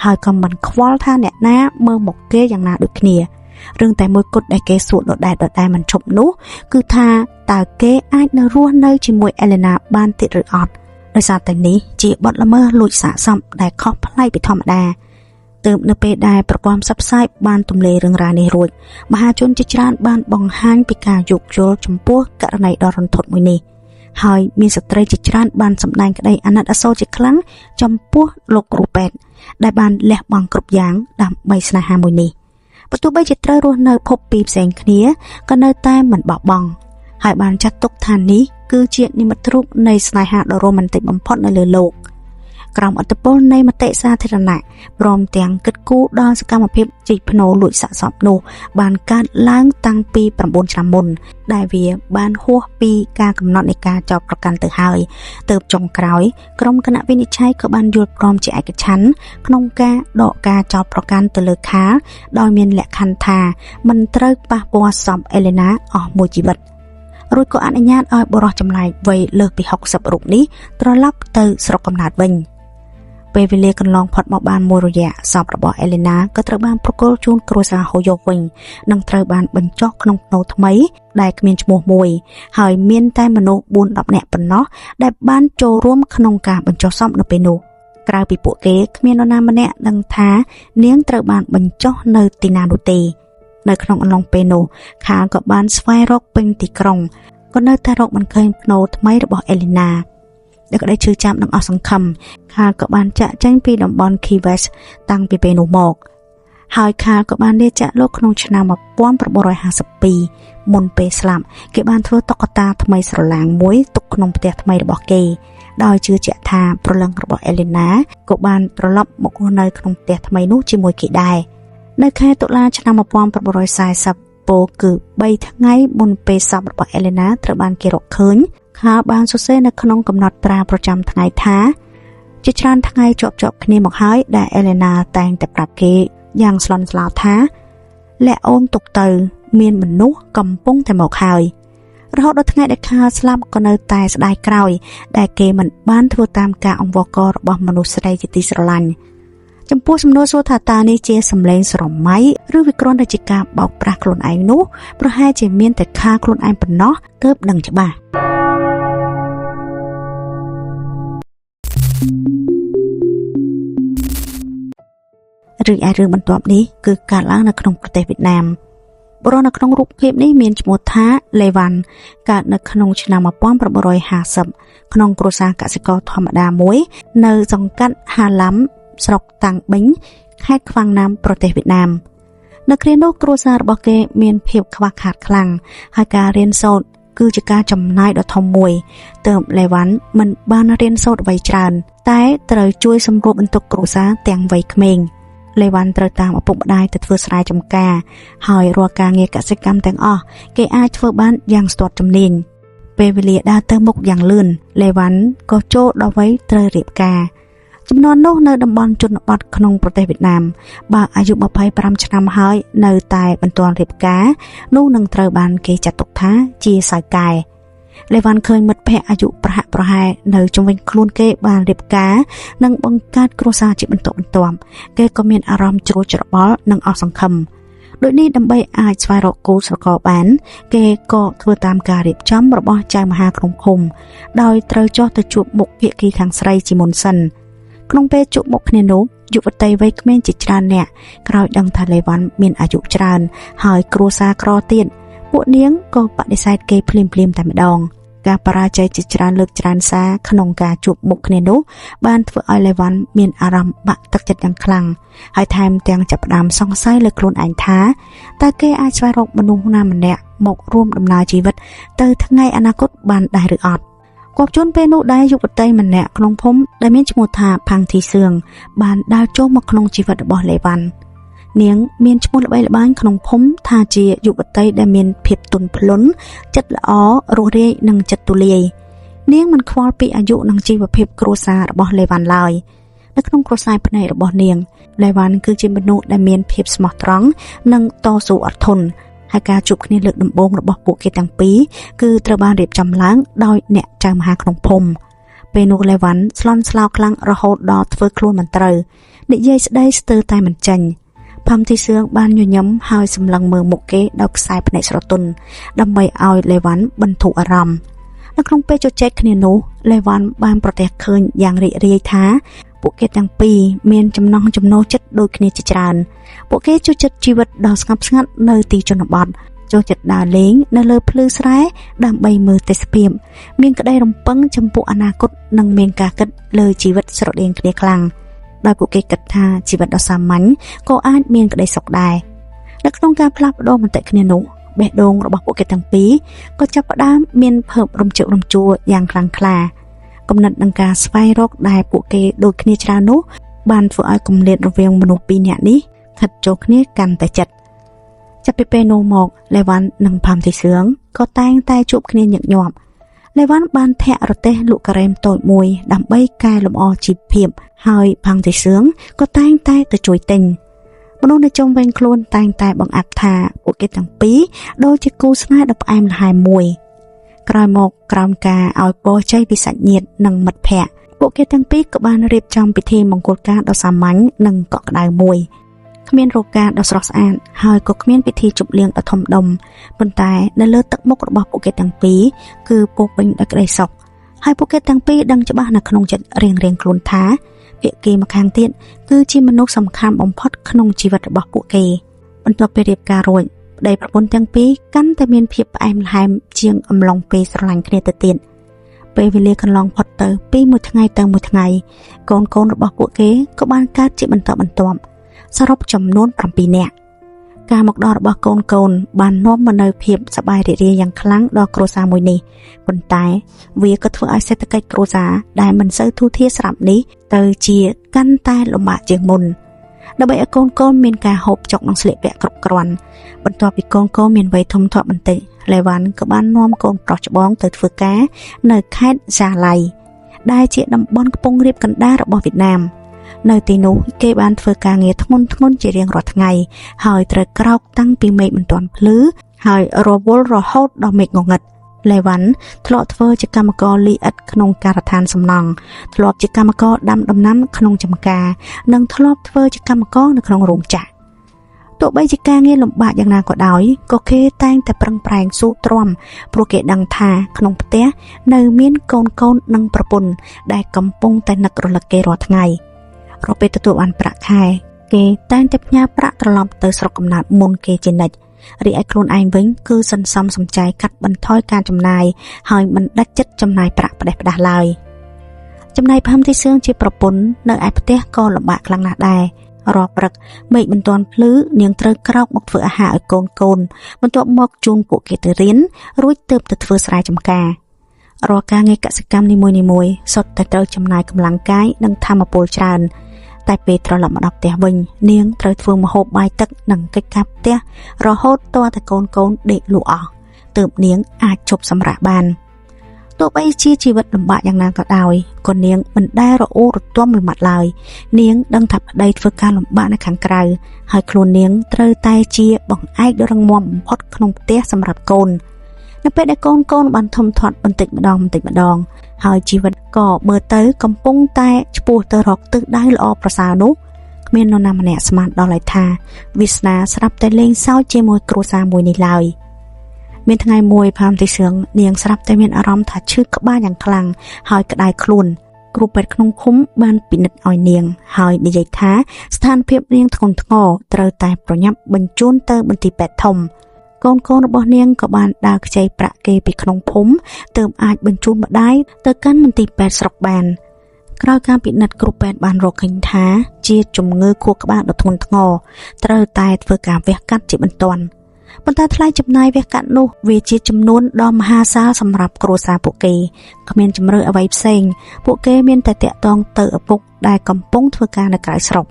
ហើយក៏មិនខ្វល់ថាអ្នកណាមើលមកគេយ៉ាងណាដូចគ្នារឿងតែមួយគត់ដែលគេសួរដដែលដដែលមិនឈប់នោះគឺថាតើគេអាចនៅរស់នៅជាមួយអេលេណាបានទៀតឬអត់ដោយសារតែនេះជាបទល្មើសលួចសាកសពដែលខុសប្លែកពីធម្មតាទើបនៅពេលដែលប្រព័ន្ធផ្សព្វផ្សាយបានទម្លាយរឿងរ៉ាវនេះរួចមហាជនជាច្រើនបានបង្ហាញពីការយោគយល់ចំពោះករណីដ៏រន្ធត់មួយនេះហើយមានស្ត្រីជាច្រើនបានសម្ដែងក្តីអាណិតអាសូរជាខ្លាំងចំពោះលោកគ្រូពេទ្យដែលបានលះបង់គ្រប់យ៉ាងដើម្បីស្នេហាមួយនេះ បើទោះបីជាត្រូវរស់នៅភពពីរផ្សេងគ្នាក៏នៅតែមិនបោះបង់ហើយបានចាត់ទុកថានេះគឺជានិមិត្តរូបនៃស្នេហាដ៏រ៉ូមែនទិកបំផុតនៅលើលោកក្រោមឥទ្ធិពលនៃមតិសាធារណៈព្រមទាំងគិតគូរដល់សកម្មភាពជីកភ្នូលួចសាកសពនោះបានកើតឡើងតាំងពី9ឆ្នាំមុនដែលវាបានហួសពីការកំណត់នៃការចោទប្រកាន់ទៅហើយទើបចុងក្រោយក្រុមគណៈវិនិច្ឆ័យក៏បានយល់ព្រមជាឯកច្ឆន្ទក្នុងការដកការចោទប្រកាន់ទៅលើខាលដោយមានលក្ខខណ្ឌថាមិនត្រូវប៉ះពាល់សពអេលេណាអស់មួយជីវិតរួចក៏អនុញ្ញាតឲ្យបុរសចម្លែកវ័យលើសពី60រូបនេះត្រឡប់ទៅស្រុកកំណើតវិញពេលវេលាកន្លងផុតមកបានមួយរយៈសពរបស់អេលេណាក៏ត្រូវបានប្រគល់ជូនគ្រួសារហូយ៉ូវិញនិងត្រូវបានបញ្ចុះក្នុងភ្នូថ្មីដែលគ្មានឈ្មោះមួយហើយមានតែមនុស្ស4-10នាក់ប៉ុណ្ណោះដែលបានចូលរួមក្នុងការបញ្ចុះសពនៅពេលនោះក្រៅពីពួកគេគ្មាននរណាម្នាក់ដឹងថានាងត្រូវបានបញ្ចុះនៅទីណានោះទេនៅក្នុងអំឡុងពេលនោះខាលក៏បានស្វែងរកពេញទីក្រុងក៏នៅតែរកមិនឃើញភ្នូថ្មីរបស់អេលេណាដោយក្តីឈឺចាប់និងអស់សង្ឃឹមខាលក៏បានចាក់ចេញពីតំបន់ Key West តាំងពីពេលនោះមកហើយខាលក៏បានលាចាកលោកក្នុងឆ្នាំ1952មុនពេលស្លាប់គេបានធ្វើតុក្កតាថ្មីស្រឡាងមួយទុកក្នុងផ្ទះថ្មីរបស់គេដោយជឿជាក់ថាព្រលឹងរបស់អេលេណាក៏បានត្រឡប់មករស់នៅក្នុងផ្ទះថ្មីនោះជាមួយគេដែរនៅខែតុលាឆ្នាំ1940ពោលគឺ3ថ្ងៃមុនពេលសពរបស់អេលេណាត្រូវបានគេរកឃើញខាលបានសរសេរនៅក្នុងកំណត់ត្រាប្រចាំថ្ងៃថាជាច្រើនថ្ងៃជាប់ៗគ្នាមកហើយដែលអេលេណាតែងតែប្រាប់គេយ៉ាងស្លន់ស្លោថាលាក់អូនទុកទៅមានមនុស្សកំពុងតែមកហើយរហូតដល់ថ្ងៃដែលខាលស្លាប់ក៏នៅតែស្ដាយក្រោយដែលគេមិនបានធ្វើតាមការអង្វរកររបស់មនុស្សស្រីជាទីស្រឡាញ់ចំពោះសំណួរសួរថាតើនេះជាសម្លេងស្រមៃឬវាគ្រាន់តែជាការបោកប្រាស់ខ្លួនឯងនោះប្រហែលជាមានតែខាលខ្លួនឯងប៉ុណ្ណោះទើបដឹងច្បាស់រីឯរឿងបន្ទាប់នេះគឺកើតឡើងនៅក្នុងប្រទេសវៀតណាមបុរសនៅក្នុងរូបភាពនេះមានឈ្មោះថាលេវ៉ាន់កើតនៅក្នុងឆ្នាំ1950ក្នុងគ្រួសារកសិករធម្មតាមួយនៅសង្កាត់ហាឡាំស្រុកតាំងបិញខេត្តខ្វាងណាមប្រទេសវៀតណាមនៅគ្រានោះគ្រួសាររបស់គេមានភាពខ្វះខាតខ្លាំងហើយការរៀនសូត្រគឺជាការចំណាយដ៏ធំមួយទើបលេវ៉ាន់មិនបានរៀនសូត្រអ្វីច្រើនតែត្រូវជួយសម្រួលបន្ទុកគ្រួសារទាំងវ័យក្មេងលេវ៉ាន់ត្រូវតាមឪពុកម្ដាយទៅធ្វើស្រែចម្ការហើយរាល់ការងារកសិកម្មទាំងអស់គេអាចធ្វើបានយ៉ាងស្ទាត់ជំនាញពេលវេលាដើរទៅមុខយ៉ាងលឿនលេវ៉ាន់ក៏ចូលដល់វ័យត្រូវរៀបការចំនួននោះនៅតំបន់ជនបទក្នុងប្រទេសវៀតណាមបើអាយុ25ឆ្នាំហើយនៅតែមិនទាន់រៀបការនោះនឹងត្រូវបានគេចាត់ទុកថាជាសៅកែលេវ៉ាន់ឃើញមិត្តភ័ក្តិអាយុប្រហាក់ប្រហែលនៅជុំវិញខ្លួនគេបានរៀបការនិងបង្កើតគ្រួសារជាបន្តបន្ទាប់គេក៏មានអារម្មណ៍ជ្រួលច្របល់និងអស់សង្ឃឹមដូចនេះដើម្បីអាចស្វែងរកគូស្រករបានគេក៏ធ្វើតាមការរៀបចំរបស់ចៅមហាក្រុមឃុំដោយត្រូវចុះទៅជួបមុខភាគីខាងស្រីជាមុនសិនក្នុងពេលជួបមុខគ្នានោះយុវតីវ័យក្មេងជាច្រើនអ្នកក្រោយដឹងថាលេវ៉ាន់មានអាយុច្រើនហើយគ្រួសារក្រទៀតពួកនាងក៏បដិសេធគេភ្លាមៗតែម្ដងការបរាជ័យជាច្រើនលើកច្រើនសារក្នុងការជួបមុខគ្នានោះបានធ្វើឲ្យលេវ៉ាន់មានអារម្មណ៍បាក់ទឹកចិត្តយ៉ាងខ្លាំងហើយថែមទាំងចាប់ផ្ដើមសង្ស័យលើខ្លួនឯងថាតើគេអាចស្វែងរកមនុស្សណាម្នាក់មករួមដំណើរជីវិតទៅថ្ងៃអនាគតបានដែរឬអត់គប់ជន់ពេលនោះដែរយុវតីម្នាក់ក្នុងភូមិដែលមានឈ្មោះថាផាំងធីសឿងបានដើរចូលមកក្នុងជីវិតរបស់លេវ៉ាន់នាងមានឈ្មោះល្បីល្បាញក្នុងភូមិថាជាយុវតីដែលមានភាពទន់ភ្លន់ចិត្តល្អរួសរាយនិងចិត្តទូលាយនាងមិនខ្វល់ពីអាយុនិងជីវភាពគ្រួសាររបស់លេវ៉ាន់ឡើយនៅក្នុងគ្រួសារភ្នែករបស់នាងលេវ៉ាន់គឺជាមនុស្សដែលមានភាពស្មោះត្រង់និងតស៊ូអត់ធន់ហើយការជួបគ្នាលើកដំបូងរបស់ពួកគេទាំងពីរគឺត្រូវបានរៀបចំឡើងដោយអ្នកចៅមហាក្នុងភូមិពេលនោះលេវ៉ាន់ស្លន់ស្លោខ្លាំងរហូតដល់ធ្វើខ្លួនមិនត្រូវនិយាយស្ដីស្ទើរតែមិនចេញផាំទីសឿងបានញញឹមហើយសម្លឹងមើលមុខគេដោយខ្សែភ្នែកស្រទន់ដើម្បីឲ្យលេវ៉ាន់បន្ធូរអារម្មណ៍នៅក្នុងពេលជជែកគ្នានោះលេវ៉ាន់បានប្រទះឃើញយ៉ាងរីករាយថាពួកគេទាំងពីរមានចំណង់ចំណូលចិត្តដូចគ្នាជាច្រើនពួកគេចូលចិត្តជីវិតដ៏ស្ងប់ស្ងាត់នៅទីជនបទចូលចិត្តដើរលេងនៅលើភ្លឺស្រែដើម្បីមើលទេសភាពមានក្តីរំពឹងចំពោះអនាគតនិងមានការគិតលើជីវិតស្រដៀងគ្នាខ្លាំងដោយពួកគេគិតថាជីវិតដ៏សាមញ្ញក៏អាចមានក្តីសុខដែរ នៅក្នុងការផ្លាស់ប្ដូរមតិគ្នានោះបេះដូងរបស់ពួកគេទាំងពីរក៏ចាប់ផ្ដើមមានភើបរំជើបរំជួលយ៉ាងខ្លាំងក្លាគំនិតនឹងការស្វែងរកដែលពួកគេដូចគ្នាច្រើននោះបានធ្វើឲ្យគម្លាតរវាងមនុស្សពីរនាក់នេះខិតចូលគ្នាកាន់តែជិតចាប់ពីពេលនោះមកលេវ៉ាន់និងផាំទីសឿងក៏តែងតែជួបគ្នាញឹកញាប់លេវ៉ាន់បានធាក់រទេះលក់ការ៉េមតូចមួយដើម្បីកែលម្អជីវភាពហើយផាំទីសឿងក៏តែងតែទៅជួយទិញមនុស្សនៅជុំវិញខ្លួនតែងតែបង្អាប់ថាពួកគេទាំងពីរដូចជាគូស្នេហ៍ដ៏ផ្អែមល្ហែមមួយក្រោយមកក្រោមការឲ្យពរជ័យពីសាច់ញាតិនិងមិត្តភ័ក្តិពួកគេទាំងពីរក៏បានរៀបចំពិធីមង្គលការដ៏សាមញ្ញនិងកក់ក្ដៅមួយគ្មានរោគការដ៏ស្រស់ស្អាតហើយក៏គ្មានពិធីជប់លៀងដ៏ធំដុំប៉ុន្តែនៅលើទឹកមុខរបស់ពួកគេទាំងពីរគឺពោរពេញដោយក្តីសុខហើយពួកគេទាំងពីរដឹងច្បាស់នៅក្នុងចិត្តរៀងៗខ្លួនថាភាគីម្ខាងទៀតគឺជាមនុស្សសំខាន់បំផុតក្នុងជីវិតរបស់ពួកគេបន្ទាប់ពីរៀបការរួចប្តីប្រពន្ធទាំងពីរកាន់តែមានភាពផ្អែមល្ហែមជាងអំឡុងពេលស្រឡាញ់គ្នាទៅទៀតពេលវេលាកន្លងផុតទៅពីមួយថ្ងៃទៅមួយថ្ងៃកូនៗរបស់ពួកគេក៏បានកើតជាបន្តបន្ទាប់សរុបចំនួន7នាក់ការមកដល់របស់កូនៗបាននាំមកនូវភាពសប្បាយរីករាយយ៉ាងខ្លាំងដល់គ្រួសារមួយនេះប៉ុន្តែវាក៏ធ្វើឲ្យសេដ្ឋកិច្ចគ្រួសារដែលមិនសូវធូរធារស្រាប់នេះទៅជាកាន់តែលំបាកជាងមុនដើម្បីឲ្យកូនៗមានការហូបចុកនិងស្លៀកពាក់គ្រប់គ្រាន់បន្ទាប់ពីកូនៗមានវ័យធំធាត់បន្តិចលេវ៉ាន់ក៏បាននាំកូនប្រុសច្បងទៅធ្វើការនៅខេត្តសាឡៃដែលជាតំបន់ខ្ពង់រាបកណ្ដាលរបស់វៀតណាមនៅទីនោះគេបានធ្វើការងារធ្ងន់ធ្ងរជារៀងរាល់ថ្ងៃហើយត្រូវក្រោកតាំងពីមេឃមិនទាន់ភ្លឺហើយរវល់រហូតដល់មេឃងងឹតលេវ៉ាន់ធ្លាប់ធ្វើជាកម្មករលីឥដ្ឋក្នុងការដ្ឋានសំណង់ធ្លាប់ជាកម្មករដាំដំណាំក្នុងចម្ការនិងធ្លាប់ធ្វើជាកម្មករនៅក្នុងរោងចក្រទោះបីជាការងារលំបាកយ៉ាងណាក៏ដោយក៏គេតែងតែប្រឹងប្រែងស៊ូទ្រាំព្រោះគេដឹងថាក្នុងផ្ទះនៅមានកូនៗនិងប្រពន្ធដែលកំពុងតែនឹករលឹកគេរាល់ថ្ងៃរាល់ពេលទទួលបានប្រាក់ខែគេតែងតែផ្ញើប្រាក់ត្រឡប់ទៅស្រុកកំណើតមុនគេជានិច្ចរីឯខ្លួនឯងវិញគឺសន្សំសំចៃកាត់បន្ថយការចំណាយហើយមិនដាច់ចិត្តចំណាយប្រាក់ផ្ដេសផ្ដាសឡើយចំណែកផាំទីសឿងជាប្រពន្ធនៅឯផ្ទះក៏លំបាកខ្លាំងណាស់ដែររាល់ព្រឹកមេឃមិនទាន់ភ្លឺនាងត្រូវក្រោកមកធ្វើអាហារឲ្យកូនៗបន្ទាប់មកជូនពួកគេទៅរៀនរួចទើបទៅធ្វើស្រែចម្ការរាល់ការងារកសិកម្មនីមួយៗសុទ្ធតែត្រូវចំណាយកម្លាំងកាយនិងថាមពលច្រើនតែពេលត្រឡប់មកដល់ផ្ទះវិញនាងត្រូវធ្វើម្ហូបបាយទឹកនិងកិច្ចការផ្ទះរហូតទាល់តែកូនៗដេកលក់អស់ទើបនាងអាចជប់សម្រាកបានទោះបីជាជីវិតលំបាកយ៉ាងណាក៏ដោយក៏នាងមិនដែលរអ៊ូរទាំមួយម៉ាត់ឡើយនាងដឹងថាប្តីធ្វើការលំបាកនៅខាងក្រៅហើយខ្លួននាងត្រូវតែជាបង្អែកដ៏រឹងមាំបំផុតក្នុងផ្ទះសម្រាប់កូននៅពេលដែលកូនៗបានធំធាត់បន្តិចម្ដងបន្តិចម្ដងហើយជីវិតក៏មើលទៅកំពុងតែឆ្ពោះទៅរកទិសដៅល្អប្រសើរនោះគ្មាននរណាម្នាក់ស្មានដល់ឡើយថាវាសនាស្រាប់តែលេងសើចជាមួយគ្រួសារមួយនេះឡើយមានថ្ងៃមួយផាមទីសឿងនាងស្រាប់តែមានអារម្មណ៍ថាឈឺក្បាលយ៉ាងខ្លាំងហើយក្តៅខ្លួនគ្រូពេទ្យក្នុងឃុំបានពិនិត្យឲ្យនាងហើយនិយាយថាស្ថានភាពនាងធ្ងន់ធ្ងរត្រូវតែប្រញាប់បញ្ជូនទៅមន្ទីរពេទ្យធំកូនៗរបស់នាងក៏បានដើរខ្ចីប្រាក់គេពីក្នុងភូមិទើបអាចបញ្ជូនម្ដាយទៅកាន់មន្ទីរពេទ្យស្រុកបានក្រោយការពិនិត្យគ្រូពេទ្យបានរកឃើញថាជាជំងឺខួរក្បាលដ៏ធ្ងន់ធ្ងរត្រូវតែធ្វើការវះកាត់ជាបន្ទាន់ប៉ុន្តែថ្លៃចំណាយវះកាត់នោះវាជាចំនួនដ៏មហាសាលសម្រាប់គ្រួសារពួកគេគ្មានជម្រើសអ្វីផ្សេងពួកគេមានតែតាក់ទងទៅឪពុកដែលកំពុងធ្វើការនៅក្រៅស្រុក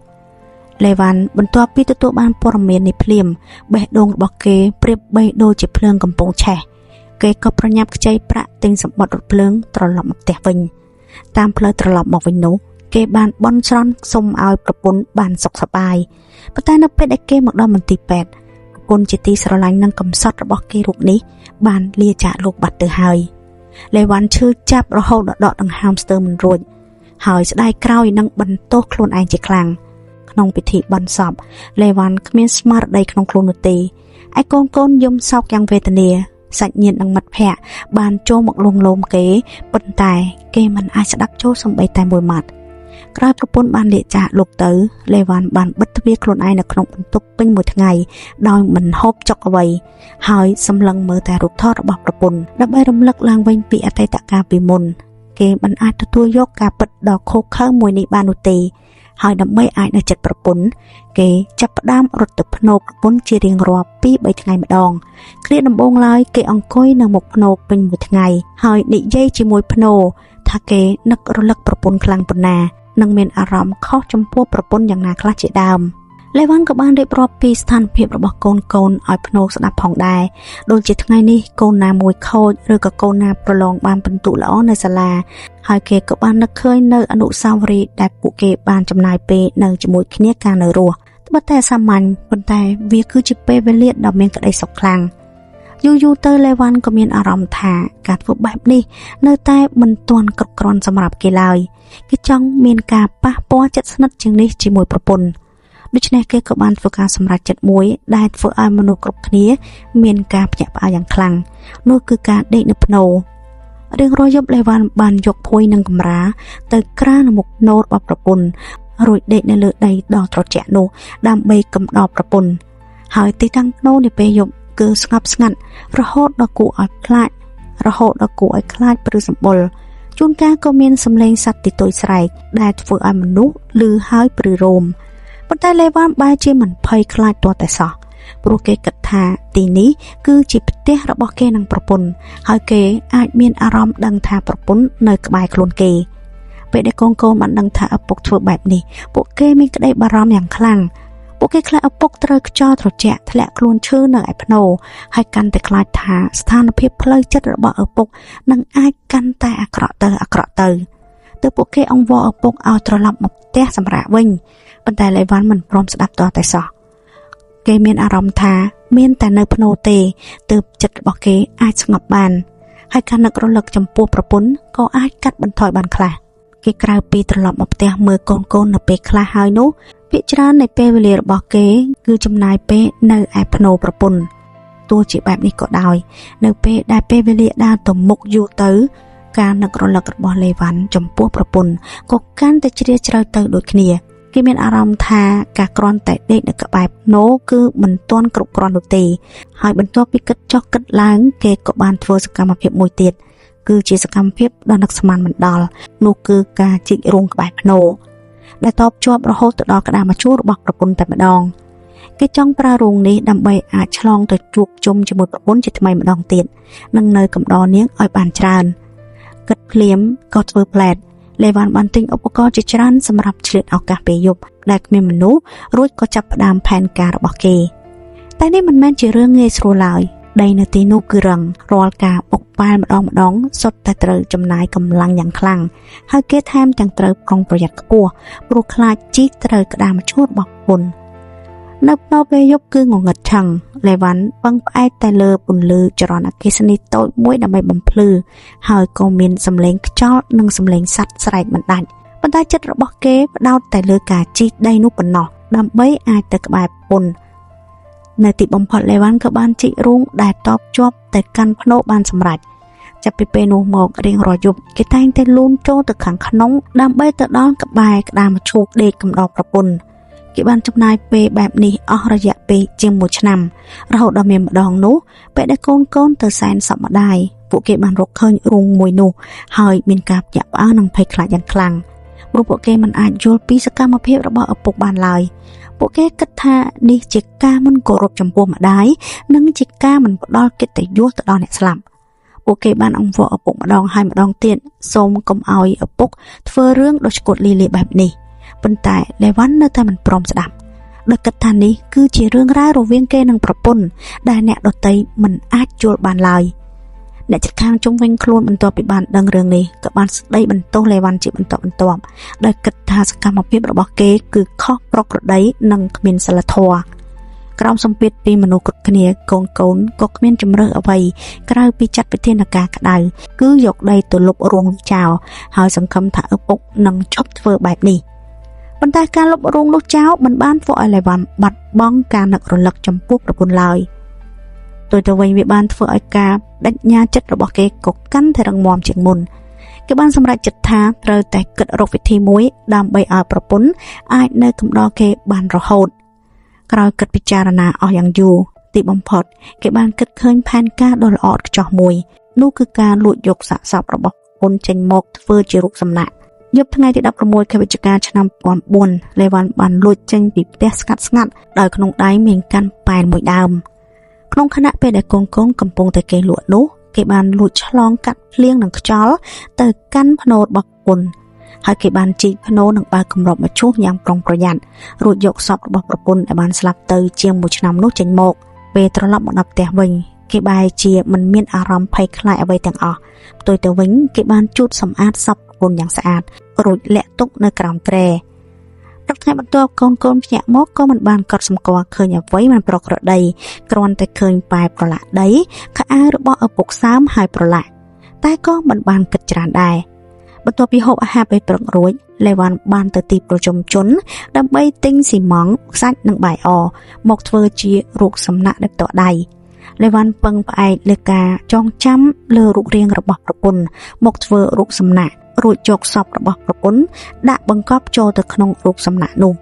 លេវ៉ាន់បន្ទាប់ពីទទួលបានព័ត៌មាននេះភ្លាមបេះដូងរបស់គេប្រៀបបីដូចជាភ្លើងកំពុងឆេះគេក៏ប្រញាប់ខ្ចីប្រាក់ទិញសម្បត្តិរថភ្លើងត្រឡប់មកផ្ទះវិញតាមផ្លូវត្រឡប់មកវិញនោះគេបានបន់ស្រន់សុំឲ្យប្រពន្ធបានសុខសប្បាយប៉ុន្តែនៅពេលដែលគេមកដល់មន្ទីរពេទ្យប្រពន្ធជាទីស្រឡាញ់និងកំសត់របស់គេរូបនេះបានលាចាកលោកបាត់ទៅហើយលេវ៉ាន់ឈឺចាប់រហូតដល់ដកដង្ហើមស្ទើរមិនរួចហើយស្ដាយក្រោយនឹងបន្ទោសខ្លួនឯងជាខ្លាំងក្នុងពិធីបុណ្យសពលេវ៉ាន់គ្មានស្មារតីក្នុងខ្លួននោះទេឯកូនៗយំសោកយ៉ាងវេទនាសាច់ញាតិនិងមិត្តភ័ក្តិបានចូលមកលួងលោមគេប៉ុន្តែគេមិនអាចស្ដាប់ចូលសំបីតែមួយម៉ាត់ក្រោយប្រពន្ធបានលាចាកលោកទៅលេវ៉ាន់បានបិទទ្វារខ្លួនឯងនៅក្នុងបន្ទប់ពេញមួយថ្ងៃដោយមិនហូបចុកអ្វីហើយសម្លឹងមើលតែរូបថតរបស់ប្រពន្ធដើម្បីរំលឹកឡើងវិញពីអតីតកាលពីមុន គេមិនអាចទទួលយកការពិតដ៏ឃោរឃៅមួយនេះបាននោះទេហើយដើម្បីអាចនៅចិត្តប្រពន្ធគេចាប់ផ្ដើមរត់ទៅភ្នោប្រពន្ធជារៀងរាល់2-3ថ្ងៃម្ដងគ្រាដំបូងឡើយគេអង្គុយនៅមុខភ្នោពេញមួយថ្ងៃហើយនិយាយជាមួយភ្នោថាគេនឹករលឹកប្រពន្ធខ្លាំងប៉ុណ្ណានិងមានអារម្មណ៍ខុសចំពោះប្រពន្ធយ៉ាងណាខ្លះជាដើមលេវ៉ាន់ក៏បានរៀបរាប់ពីស្ថានភាពរបស់កូនកូនឲ្យភ្នោស្ដាប់ផងដែរដូចជាថ្ងៃនេះកូនណាមួយខូចឬក៏កូនណាប្រឡងបានពិន្ទុល្អនៅសាលាហើយគេក៏បាននឹកឃើញនៅអនុស្សាវរីយ៍ដែលពួកគេបានចំណាយពេលនៅជាមួយគ្នាកាលនៅរស់ត្បិតតែសាមញ្ញប៉ុន្តែវាគឺជាពេលវេលាដ៏មានក្តីសុខខ្លាំងយូរៗទៅលេវ៉ាន់ក៏មានអារម្មណ៍ថាការធ្វើបែបនេះនៅតែមិនទាន់គ្រប់គ្រាន់សម្រាប់គេឡើយគេចង់មានការប៉ះពាល់ចិត្តស្និទ្ធជាងនេះជាមួយប្រពន្ធដូច្នេះគេក៏បានធ្វើការសម្រេចចិត្តមួយដែលធ្វើឲ្យមនុស្សគ្រប់គ្នាមានការភ្ញាក់ផ្អើលយ៉ាងខ្លាំងនោះគឺការដេកនៅភ្នោរៀងរាល់យប់លេវ៉ាន់បានយកភួយនិងកម្រាលទៅក្រាលនៅមុខភ្នោរបស់ប្រពន្ធរួចដេកនៅលើដីដ៏ត្រជាក់នោះដើម្បីកំដរប្រពន្ធហើយទីតាំងភ្នោនាពេលយប់គឺស្ងប់ស្ងាត់រហូតដល់គួរឲ្យខ្លាចរហូតដល់គួរឲ្យខ្លាចព្រឺសម្បុរជួនកាលក៏មានសំឡេងសត្វទីតូចស្រែកដែលធ្វើឲ្យមនុស្សឮហើយព្រឺរោមប៉ុន្តែលេវ៉ាន់បែរជាមិនភ័យខ្លាចទាល់តែសោះព្រោះគេគិតថាទីនេះគឺជាផ្ទះរបស់គេនិងប្រពន្ធហើយគេអាចមានអារម្មណ៍ដឹងថាប្រពន្ធនៅក្បែរខ្លួនគេពេលដែលកូនៗបានដឹងថាឪពុកធ្វើបែបនេះពួកគេមានក្តីបារម្ភយ៉ាងខ្លាំងពួកគេខ្លាចឪពុកត្រូវខ្យល់ត្រជាក់ធ្លាក់ខ្លួនឈឺនៅឯភ្នោហើយកាន់តែខ្លាចថាស្ថានភាពផ្លូវចិត្តរបស់ឪពុកនឹងអាចកាន់តែអាក្រក់ទៅអាក្រក់ទៅទើបពួកគេអង្វរឪពុកឲ្យត្រឡប់មកផ្ទះសម្រាកវិញប៉ុន្តែលេវ៉ាន់មិនព្រមស្ដាប់ទាល់តែសោះគេមានអារម្មណ៍ថាមានតែនៅភ្នោទេទើបចិត្តរបស់គេអាចស្ងប់បានហើយការនឹករលឹកចំពោះប្រពន្ធក៏អាចកាត់បន្ថយបានខ្លះគេក្រៅពីត្រឡប់មកផ្ទះមើលកូនៗនៅពេលខ្លះហើយនោះភាគច្រើននៃពេលវេលារបស់គេគឺចំណាយពេលនៅឯភ្នោប្រពន្ធទោះជាបែបនេះក៏ដោយនៅពេលដែលពេលវេលាដើរទៅមុខយូរទៅការនឹករលឹករបស់លេវ៉ាន់ចំពោះប្រពន្ធក៏កាន់តែជ្រាលជ្រៅទៅដូចគ្នាគេមានអារម្មណ៍ថាការគ្រាន់តែដេកនៅក្បែរភ្នោគឺមិនទាន់គ្រប់គ្រាន់នោះទេហើយបន្ទាប់ពីគិតចុះគិតឡើងគេក៏បានធ្វើសកម្មភាពមួយទៀតគឺជាសកម្មភាពដ៏នឹកស្មានមិនដល់នោះគឺការជីករូងក្បែរភ្នោដែលតបជាប់រហូតទៅដល់ក្តារមឈូសរបស់ប្រពន្ធតែម្ដងគេចង់ប្រើរូងនេះដើម្បីអាចឆ្លងទៅជួបជុំជាមួយប្រពន្ធជាថ្មីម្ដងទៀតនិងនៅកំដរនាងឲ្យបានច្រើនគិតភ្លាមក៏ធ្វើផ្លែតលេវ៉ាន់បានទិញឧបករណ៍ជាច្រើនសម្រាប់ឆ្លៀតឱកាសពេលយប់ដែលគ្មានមនុស្សរួចក៏ចាប់ផ្ដើមផែនការរបស់គេតែនេះមិនមែនជារឿងងាយស្រួលឡើយដីនៅទីនោះគឺរឹងរាល់ការបុកប៉ែលម្ដងម្ដងសុទ្ធតែត្រូវចំណាយកម្លាំងយ៉ាងខ្លាំងហើយគេថែមទាំងត្រូវប្រុងប្រយ័ត្នខ្ពស់ព្រោះខ្លាចជីកត្រូវក្តារមឈូសរបស់ប្រពន្ធនៅដល់ពេលយប់គឺងងឹតឆឹងលេវ៉ាន់ពឹងផ្អែកតែលើពន្លឺចរន្តអគ្គិសនីតូចមួយដើម្បីបំភ្លឺហើយក៏មានសំឡេងខ្យល់និងសំឡេងសត្វស្រែកមិនដាច់ប៉ុន្តែចិត្តរបស់គេផ្ដោតតែលើការជីកដីនោះប៉ុណ្ណោះដើម្បីអាចទៅក្បែរប្រពន្ធនៅទីបំផុតលេវ៉ាន់ក៏បានជីករូងដែលតបជាប់ទៅកាន់ភ្នោបានសម្រេចចាប់ពីពេលនោះមករៀងរាល់យប់គេតែងតែលូនចូលទៅខាងក្នុងដើម្បីទៅដល់ក្បែរក្តារមឈូសដេកកំដរប្រពន្ធគេបានចំណាយពេលបែបនេះអស់រយៈពេលជាង1ឆ្នាំរហូតដល់មានម្ដងនោះពេលដែលកូនៗទៅសែនសពម្ដាយពួកគេបានរកឃើញរូងមួយនោះហើយមានការភ្ញាក់ផ្អើលនិងភ័យខ្លាចយ៉ាងខ្លាំងព្រោះពួកគេមិនអាចយល់ពីសកម្មភាពរបស់ឪពុកបានឡើយពួកគេគិតថានេះជាការមិនគោរពចំពោះម្ដាយនិងជាការមិនផ្ដល់កិត្តិយសទៅដល់អ្នកស្លាប់ពួកគេបានអង្វរឪពុកម្ដងហើយម្ដងទៀតសូមកុំឲ្យឪពុកធ្វើរឿងដ៏ឆ្កួតលីលាបែបនេះប៉ុន្តែលេវ៉ាន់នៅតែមិនព្រមស្ដាប់ដោយគិតថានេះគឺជារឿងរ៉ាវរវាងគេនិងប្រពន្ធដែលអ្នកដទៃមិនអាចយល់បានឡើយអ្នកជិតខាងជុំវិញខ្លួនបន្ទាប់ពីបានដឹងរឿងនេះក៏បានស្ដីបន្ទោសលេវ៉ាន់ជាបន្តបន្ទាប់ដោយគិតថាសកម្មភាពរបស់គេគឺខុសប្រក្រតីនិងគ្មានសីលធម៌ក្រោមសម្ពាធពីមនុស្សគ្រប់គ្នាកូនៗក៏គ្មានជម្រើសអ្វីក្រៅពីចាត់វិធានការក្តៅគឺយកដីទៅលុបរូងចោលហើយសង្ឃឹមថាឪពុកនឹងឈប់ធ្វើបែបនេះប៉ុន្តែការលុបរូងនោះចោលមិនបានធ្វើឲ្យលេវ៉ាន់បាត់បង់ការនឹករលឹកចំពោះប្រពន្ធឡើយទទៅវិញវាបានធ្វើឲ្យការបដិញ្ញាចិត្តរបស់គេក៏កាន់តែរឹងមាំជាងមុនគេបានសម្រេចចិត្តថាត្រូវតែគិតរកវិធីមួយដើម្បីឲ្យប្រពន្ធអាចនៅកំដរគេបានរហូតក្រោយគិតពិចារណាអស់យ៉ាងយូរទីបំផុតគេបានគិតឃើញផែនការដ៏ល្អឥតខ្ចោះមួយនោះគឺការលួចយកសាកសពរបស់ ពន្ធចេញមកធ្វើជារូបសំណាកយប់ថ្ងៃទី16ខែវិច្ឆិកាឆ្នាំ2004លេវ៉ាន់បានលួចចេញពីផ្ទះស្ងាត់ស្ងាត់ដោយក្នុងដៃមានកាន់ប៉ែនមួយដើមក្នុងខណៈពេលដែលកូនកូនកំពុងតែគេងលក់នោះគេបានលួចឆ្លងកាត់ភ្លៀងនិងខ្យល់ទៅកាន់ភ្នោរបស់ប្រពន្ធហើយគេបានជីកភ្នោនិងបើកគម្របមឈូសយ៉ាងប្រុងប្រយ័ត្នរួចយកសពរបស់ប្រពន្ធដែលបានស្លាប់ទៅជាងមួយឆ្នាំនោះចេញមកពេលត្រឡប់មកដល់ផ្ទះវិញគេបែរជាមិនមានអារម្មណ៍ភ័យខ្លាចអ្វីទាំងអស់ផ្ទុយទៅវិញគេបានជូតសម្អាតសពប្រពន្ធយ៉ាងស្អាតរួចលាក់ទុកនៅក្រោមគ្រែព្រឹកថ្ងៃបន្ទាប់កូនកូនភ្ញាក់មកក៏មិនបានកត់សម្គាល់ឃើញអ្វីមិនប្រក្រតីគ្រាន់តែឃើញប៉ែប្រឡាក់ដីខោអាវរបស់ឪពុកសើមហើយប្រឡាក់តែក៏មិនបានគិតច្រើនដែរបន្ទាប់ពីហូបអាហារពេលព្រឹករួចលេវ៉ាន់បានទៅទីប្រជុំជនដើម្បីទិញស៊ីម៉ង់ខ្សាច់និងបាយអមកធ្វើជារូបសំណាកដោយផ្ទាល់ដៃលេវ៉ាន់ពឹងផ្អែកលើការចងចាំលើរូបរាងរបស់ប្រពន្ធមកធ្វើរូបសំណាករួចយកសពរបស់ប្រពន្ធដាក់បង្កប់ចូលទៅក្នុងរូបសំណាកនោះ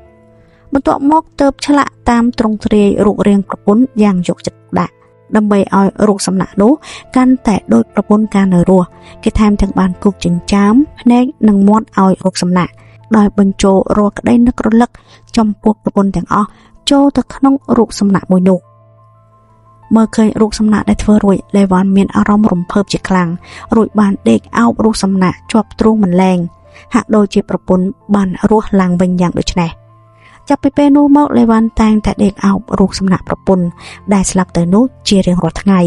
បន្ទាប់មកទៅឆ្លាក់តាមទ្រង់ទ្រាយរូបរាងប្រពន្ធយ៉ាងយកចិត្តទុកដាក់ដើម្បីឲ្យរូបសំណាកនោះកាន់តែដូចប្រពន្ធកាលនៅរស់គេថែមទាំងបានគូសចិញ្ចើមភ្នែកនិងមាត់ឲ្យរូបសំណាកដោយបញ្ចូលរាល់ក្តីនឹករលឹកចំពោះប្រពន្ធទាំងអស់ចូលទៅក្នុងរូបសំណាកមួយនោះមើលឃើញរូបសំណាកដែលធ្វើរួចលេវ៉ាន់មានអារម្មណ៍រំភើបជាខ្លាំងរួចបានដេកអោបរូបសំណាកជាប់ទ្រូងមិនលែងហាក់ដូចជាប្រពន្ធបានរស់ឡើងវិញយ៉ាងដូចនេះចាប់ពីពេលនោះមកលេវ៉ាន់តែងតែដេកអោបរូបសំណាកប្រពន្ធដែលស្លាប់ទៅនោះជារៀងរាល់ថ្ងៃ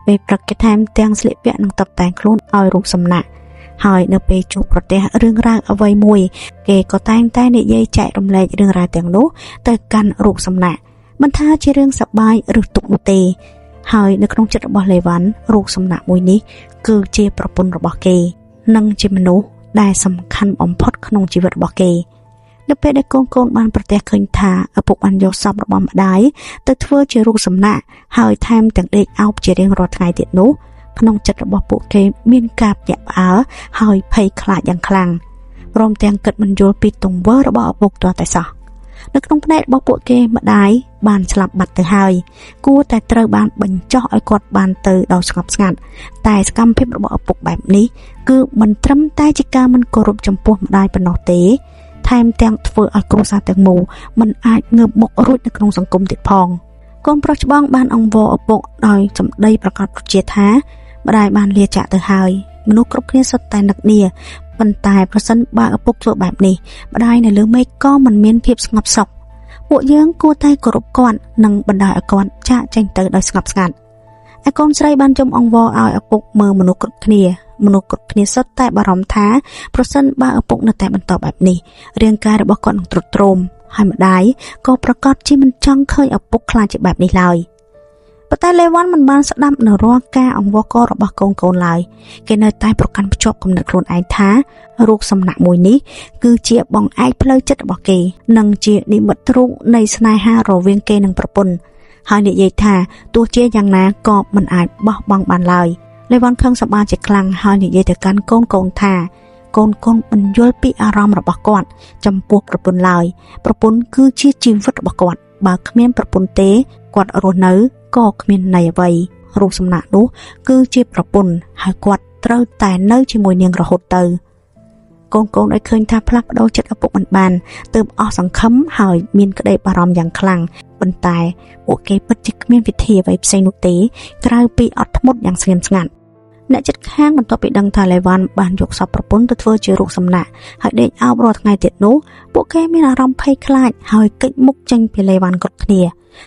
ពេលព្រឹកគេថែមទាំងស្លៀកពាក់និងតុបតែងខ្លួនឲ្យរូបសំណាកហើយនៅពេលជួបប្រទះរឿងរ៉ាវអ្វីមួយគេក៏តែងតែនិយាយចែករំលែករឿងរ៉ាវទាំងនោះទៅកាន់រូបសំណាកមិនថាជារឿងសប្បាយឬទុក្ខនោះទេហើយនៅក្នុងចិត្តរបស់លេវ៉ាន់រូបសំណាកមួយនេះគឺជាប្រពន្ធរបស់គេនិងជាមនុស្សដែលសំខាន់បំផុតក្នុងជីវិតរបស់គេនៅពេលដែលកូនៗបានប្រទះឃើញថាឪពុកបានយកសពរបស់ម្ដាយទៅធ្វើជារូបសំណាកហើយថែមទាំងដេកអោបជារៀងរាល់ថ្ងៃទៀតនោះក្នុងចិត្តរបស់ពួកគេមានការភ្ញាក់ផ្អើលហើយភ័យខ្លាចយ៉ាងខ្លាំងព្រមទាំងគិតមិនយល់ពីទង្វើរបស់ឪពុកទាល់តែសោះនៅក្នុងភ្នែករបស់ពួកគេម្ដាយបានស្លាប់បាត់ទៅហើយគួរតែត្រូវបានបញ្ចុះឲ្យគាត់បានទៅដោយស្ងប់ស្ងាត់តែសកម្មភាពរបស់ឪពុកបែបនេះគឺមិនត្រឹមតែជាការមិនគោរពចំពោះម្ដាយប៉ុណ្ណោះទេថែមទាំងធ្វើឲ្យគ្រួសារទាំងមូលមិនអាចងើបមុខរួចនៅក្នុងសង្គមទៀតផងកូនប្រុសច្បងបានអង្វរឪពុកដោយសម្ដីប្រកាសប្រជាថាម្ដាយបានលាចាកទៅហើយមនុស្សគ្រប់គ្នាសុទ្ធតែនឹកនាប៉ុន្តែប្រសិនបើឪពុកធ្វើបែបនេះម្ដាយនៅលើមេឃក៏មិនមានភាពស្ងប់សុខពួកយើងគួរតែគោរពគាត់និងបណ្ដោយឲ្យគាត់ចាកចេញទៅដោយស្ងប់ស្ងាត់ឯកូនស្រីបានជុំអង្វរឲ្យឪពុកមើលមនុស្សគ្រប់គ្នាមនុស្សគ្រប់គ្នាសុទ្ធតែបារម្ភថាប្រសិនបើឪពុកនៅតែបន្តបែបនេះរាងកាយរបស់គាត់នឹងទ្រុឌទ្រោមហើយម្ដាយក៏ប្រកាសជាមិនចង់ឃើញឪពុកខ្លាចជាបែបនេះឡើយប៉ុន្តែលេវ៉ាន់មិនបានស្ដាប់នៅរាល់ការអង្វរកររបស់កូនៗឡើយគេនៅតែប្រកាន់ភ្ជាប់គំនិតខ្លួនឯងថារូបសំណាកមួយនេះគឺជាបង្អែកផ្លូវចិត្តរបស់គេនិងជានិមិត្តរូបនៃស្នេហារវាងគេនិងប្រពន្ធហើយនិយាយថាទោះជាយ៉ាងណាក៏មិនអាចបោះបង់បានឡើយលេវ៉ាន់ខឹងសម្បាជាខ្លាំងហើយនិយាយទៅកាន់កូនៗថាកូនៗមិនយល់ពីអារម្មណ៍របស់គាត់ចំពោះប្រពន្ធឡើយប្រពន្ធគឺជាជីវិតរបស់គាត់បើគ្មានប្រពន្ធទេគាត់រស់នៅក៏គ្មានន័យអ្វីរូបសំណាកនោះគឺជាប្រពន្ធហើយគាត់ត្រូវតែនៅជាមួយនាងរហូតទៅកូនៗឲ្យឃើញថាផ្លាស់ប្ដូរចិត្តឪពុកមិនបានទើបអស់សង្ឃឹមហើយមានក្តីបារម្ភយ៉ាងខ្លាំងប៉ុន្តែពួកគេពិតជាគ្មានវិធីអ្វីផ្សេងនោះទេក្រៅពីអត់ធ្មត់យ៉ាងស្ងៀមស្ងាត់អ្នកចិត្តខាងបន្ទាប់ពីដឹងថាលេវ៉ាន់បានយកសពប្រពន្ធទៅធ្វើជារូបសំណាកហើយដេកអោបរាល់ថ្ងៃទៀតនោះពួកគេមានអារម្មណ៍ភ័យខ្លាចហើយគេចមុខចេញពីលេវ៉ាន់គ្រប់គ្នា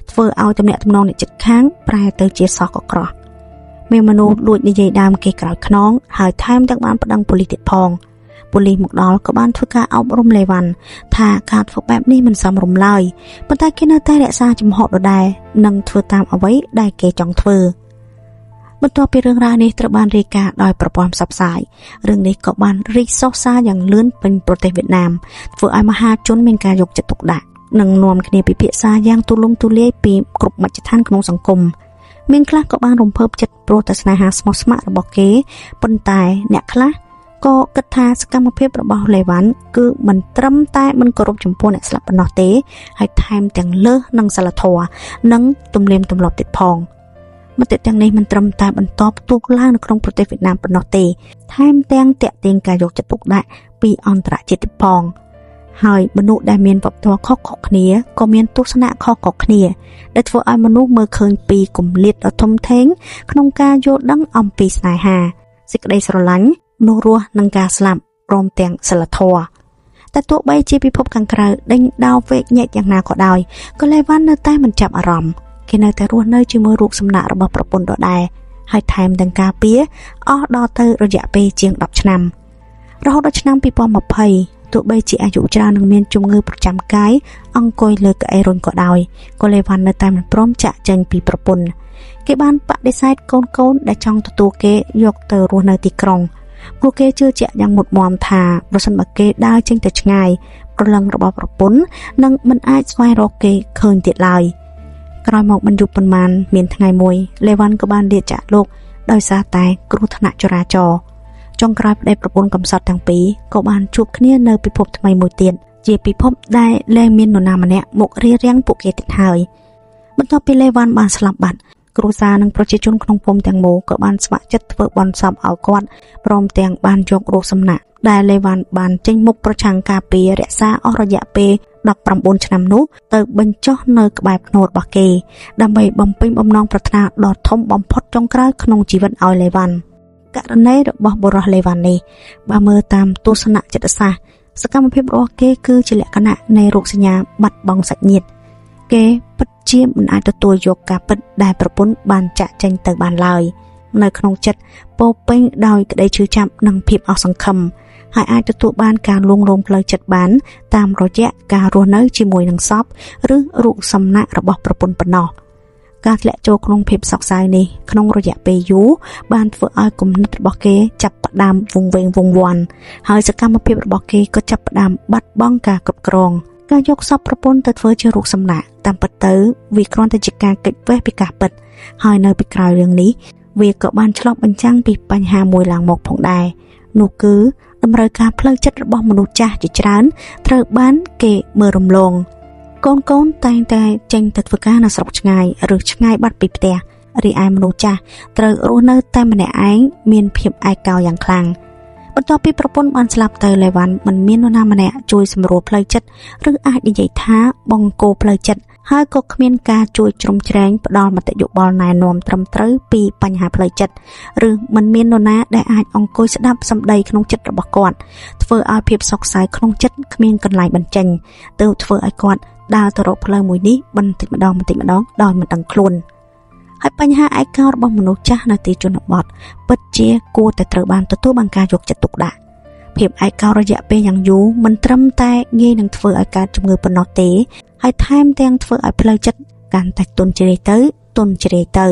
ធ្វើឲ្យទំនាក់ទំនងអ្នកចិត្តខាងប្រែទៅជាសោះកក្រោះមានមនុស្សលួចនិយាយដើមគេក្រោយខ្នងហើយថែមទាំងបានប្តឹងប៉ូលីសទៀតផងប៉ូលីសមកដល់ក៏បានធ្វើការអប់រំលេវ៉ាន់ថាការធ្វើបែបនេះមិនសមរម្យឡើយប៉ុន្តែគេនៅតែរក្សាជំហរដដែលនិងធ្វើតាមអ្វីដែលគេចង់ធ្វើបន្ទាប់ពីរឿងរ៉ាវនេះត្រូវបានរាយការណ៍ដោយប្រព័ន្ធផ្សព្វផ្សាយរឿងនេះក៏បានរីកសុះសាយ៉ាងលឿនពេញប្រទេសវៀតណាមធ្វើឲ្យមហាជនមានការយកចិត្តទុកដាក់និងនាំគ្នាពិភាក្សាយ៉ាងទូលំទូលាយពីគ្រប់មជ្ឈដ្ឋានក្នុងសង្គមមានខ្លះក៏បានរំភើបចិត្តព្រោះតែស្នេហាស្មោះស្ម័គ្ររបស់គេប៉ុន្តែអ្នកខ្លះក៏គិតថាសកម្មភាពរបស់លេវ៉ាន់គឺមិនត្រឹមតែមិនគោរពចំពោះអ្នកស្លាប់ប៉ុណ្ណោះទេហើយថែមទាំងលើសនឹងសិលធម៌និងទំនៀមទម្លាប់ទៀតផង។ មតិទាំងនេះមិនត្រឹមតែបន្តផ្ទុះឡើងនៅក្នុងប្រទេសវៀតណាមប៉ុណ្ណោះទេថែមទាំងទាក់ទាញការយកចិត្តទុកដាក់ពីអន្តរជាតិទៀតផងហើយមនុស្សដែលមានវប្បធម៌ខុសៗគ្នាក៏មានទស្សនៈខុសៗគ្នាដែលធ្វើឲ្យមនុស្សមើលឃើញពីគម្លាតដ៏ធំធេងក្នុងការយល់ដឹងអំពីស្នេហាសេចក្តីស្រឡាញ់មនុស្សរស់និងការស្លាប់ព្រមទាំងសីលធម៌តែទោះបីជាពិភពខាងក្រៅដេញដោលវែកញែកយ៉ាងណាក៏ដោយក៏លេវ៉ាន់នៅតែមិនចាប់អារម្មណ៍គេនៅតែរស់នៅជាមួយរូបសំណាករបស់ប្រពន្ធដដែលហើយថែមទាំងការពារអស់ដល់ទៅរយៈពេលជាង10ឆ្នាំរហូតដល់ឆ្នាំ2020ទោះបីជាអាយុច្រើននិងមានជំងឺប្រចាំកាយអង្គុយលើកៅអីរុញក៏ដោយក៏លេវ៉ាន់នៅតែមិនព្រមចាក់ចេញពីប្រពន្ធគេបានបដិសេធកូនៗដែលចង់ទទួលគេយកទៅរស់នៅទីក្រុងព្រោះគេជឿជាក់យ៉ាងមុតមមថាប្រសិនបើគេដើរចេញទៅឆ្ងាយព្រលឹងរបស់ប្រពន្ធនឹងមិនអាចស្វែងរកគេឃើញទៀតឡើយក្រោយមកមិនយូរប៉ុន្មានមានថ្ងៃមួយលេវ៉ាន់ក៏បានលាចាកលោកដោយសារតែគ្រោះថ្នាក់ចរាចរណ៍ចុងក្រោយប្តីប្រពន្ធកំសត់ទាំងពីរក៏បានជួបគ្នានៅពិភពថ្មីមួយទៀតជាពិភពដែលលែងមាននរណាម្នាក់មករារាំងពួកគេទៀតហើយបន្ទាប់ពីលេវ៉ាន់បានស្លាប់បាត់គ្រួសារនិងប្រជាជនក្នុងភូមិទាំងមូលក៏បានស្ម័គ្រចិត្តធ្វើបុណ្យសពឲ្យគាត់ព្រមទាំងបានយករូបសំណាកដែលលេវ៉ាន់បានចេញមុខប្រឆាំងការពាររក្សាអស់រយៈពេល19ឆ្នាំនោះទៅបញ្ចុះនៅក្បែរភ្នូរបស់គេដើម្បីបំពេញបំណងប្រាថ្នាដ៏ធំបំផុតចុងក្រោយក្នុងជីវិតឲ្យលេវ៉ាន់ករណីរបស់បុរសលេវ៉ាន់នេះបើមើលតាមទស្សនៈចិត្តសាស្ត្រសកម្មភាពរបស់គេគឺជាលក្ខណៈនៃរោគសញ្ញាបាត់បង់សាច់ញាតិគេពិតជាមិនអាចទទួលយកការពិតដែលប្រពន្ធបានចាក់ចេញទៅបានឡើយនៅក្នុងចិត្តពោពេញដោយក្តីឈឺចាប់និងភាពអស់សង្ឃឹមហើយអាចទទួលបានការលួងលោមផ្លូវចិត្តបានតាមរយៈការរស់នៅជាមួយនឹងសពឬរូបសំណាករបស់ប្រពន្ធប៉ុណ្ណោះការធ្លាក់ចូលក្នុងភាពសោកសៅនេះក្នុងរយៈពេលយូរបានធ្វើឲ្យគំនិតរបស់គេចាប់ផ្ដើមវង្វេងវង្វាន់ហើយសកម្មភាពរបស់គេក៏ចាប់ផ្ដើមបាត់បង់ការគ្រប់គ្រងការយកសពប្រពន្ធទៅធ្វើជារូបសំណាកតាមពិតទៅវាគ្រាន់តែជាការគេចវេះពីការពិតហើយនៅពីក្រោយរឿងនេះវាក៏បានឆ្លុះបញ្ចាំងពីបញ្ហាមួយឡើងមកផងដែរនោះគឺតម្រូវការផ្លូវចិត្តរបស់មនុស្សចាស់ជាច្រើនត្រូវបានគេមើលរំលងកូនៗតែងតែចេញទៅធ្វើការនៅស្រុកឆ្ងាយឬឆ្ងាយបាត់ពីផ្ទះរីឯមនុស្សចាស់ត្រូវរស់នៅតែម្នាក់ឯងមានភាពឯកោយ៉ាងខ្លាំងបន្ទាប់ពីប្រពន្ធបានស្លាប់ទៅលេវ៉ាន់មិនមាននរណាម្នាក់ជួយសម្រួលផ្លូវចិត្តឬអាចនិយាយថាបង្គោលផ្លូវចិត្តហើយក៏គ្មានការជួយជ្រោមជ្រែងផ្ដល់មតិយោបល់ណែនាំត្រឹមត្រូវពីបញ្ហាផ្លូវចិត្តឬមិនមាននរណាដែលអាចអង្គុយស្ដាប់សម្ដីក្នុងចិត្តរបស់គាត់ធ្វើឲ្យភាពសោកសៅក្នុងចិត្តគ្មានកន្លែងបញ្ចេញទើបធ្វើឲ្យគាត់ដើរទៅរកផ្លូវមួយនេះបន្តិចម្ដងបន្តិចម្ដងដោយមិនដឹងខ្លួនហើយបញ្ហាឯកោរបស់មនុស្សចាស់នៅទីជនបទពិតជាគួរតែត្រូវបានទទួលបានការយកចិត្តទុកដាក់ភាពឯកោរយៈពេលយ៉ាងយូរមិនត្រឹមតែងាយនឹងធ្វើឲ្យកើតជំងឺប៉ុណ្ណោះទេហើយថែមទាំងធ្វើឲ្យផ្លូវចិត្តកាន់តែទន់ជ្រាយទៅទន់ជ្រាយទៅ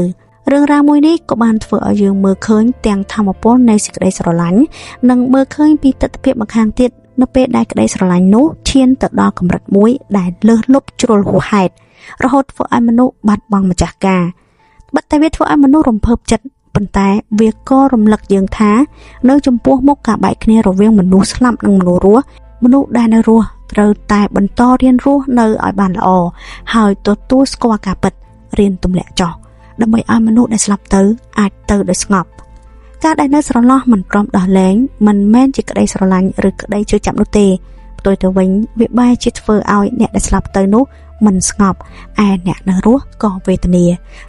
រឿងរ៉ាវមួយនេះក៏បានធ្វើឲ្យយើងមើលឃើញទាំងធម៌ពលនៃសេចក្តីស្រឡាញ់និងមើលឃើញពីទិដ្ឋភាពម្ខាងទៀតនៅពេលដែលក្តីស្រឡាញ់នោះឈានទៅដល់កម្រិតមួយដែលលើសលប់ជ្រុលហួសហេតុរហូតធ្វើឲ្យមនុស្សបាត់បង់ម្ចាស់ការបើតែវាធ្វើឲ្យមនុស្សរំភើបចិត្តប៉ុន្តែវាក៏រំលឹកយើងថានៅចំពោះមុខការបែកគ្នារវាងមនុស្សស្លាប់និងមនុស្សរស់មនុស្សដែលនៅរស់ត្រូវតែបន្តរៀនរស់នៅឲ្យបានល្អហើយទទួលស្គាល់ការពិតរៀនទម្លាក់ចោះដើម្បីឲ្យមនុស្សដែលស្លាប់ទៅអាចទៅដោយស្ងប់ការដែលនៅស្រឡោះមិនព្រមដោះលែងមិនមែនជាក្តីស្រឡាញ់ឬក្តីជឿចាប់នោះទេផ្ទុយទៅវិញវាបែរជាធ្វើឲ្យអ្នកដែលស្លាប់ទៅនោះមិនស្ងប់ឯអ្នកនៅរស់ក៏វេទនា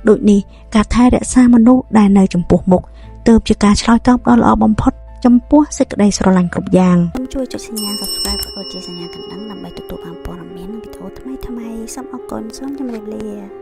ដូចនេះការថែរក្សាមនុស្សដែលនៅចំពោះមុខទើបជាការឆ្លើយតបដ៏ល្អបំផុតចំពោះសេចក្តីស្រឡាញ់គ្រប់យ៉ាងសូមជួយចុចសញ្ញា Subscribe ក៏ដូចជាសញ្ញាកណ្ដឹងដើម្បីទទួលបានព័ត៌មាននិងវីដេអូថ្មីៗសូមអរគុណសូមជម្រាបលា។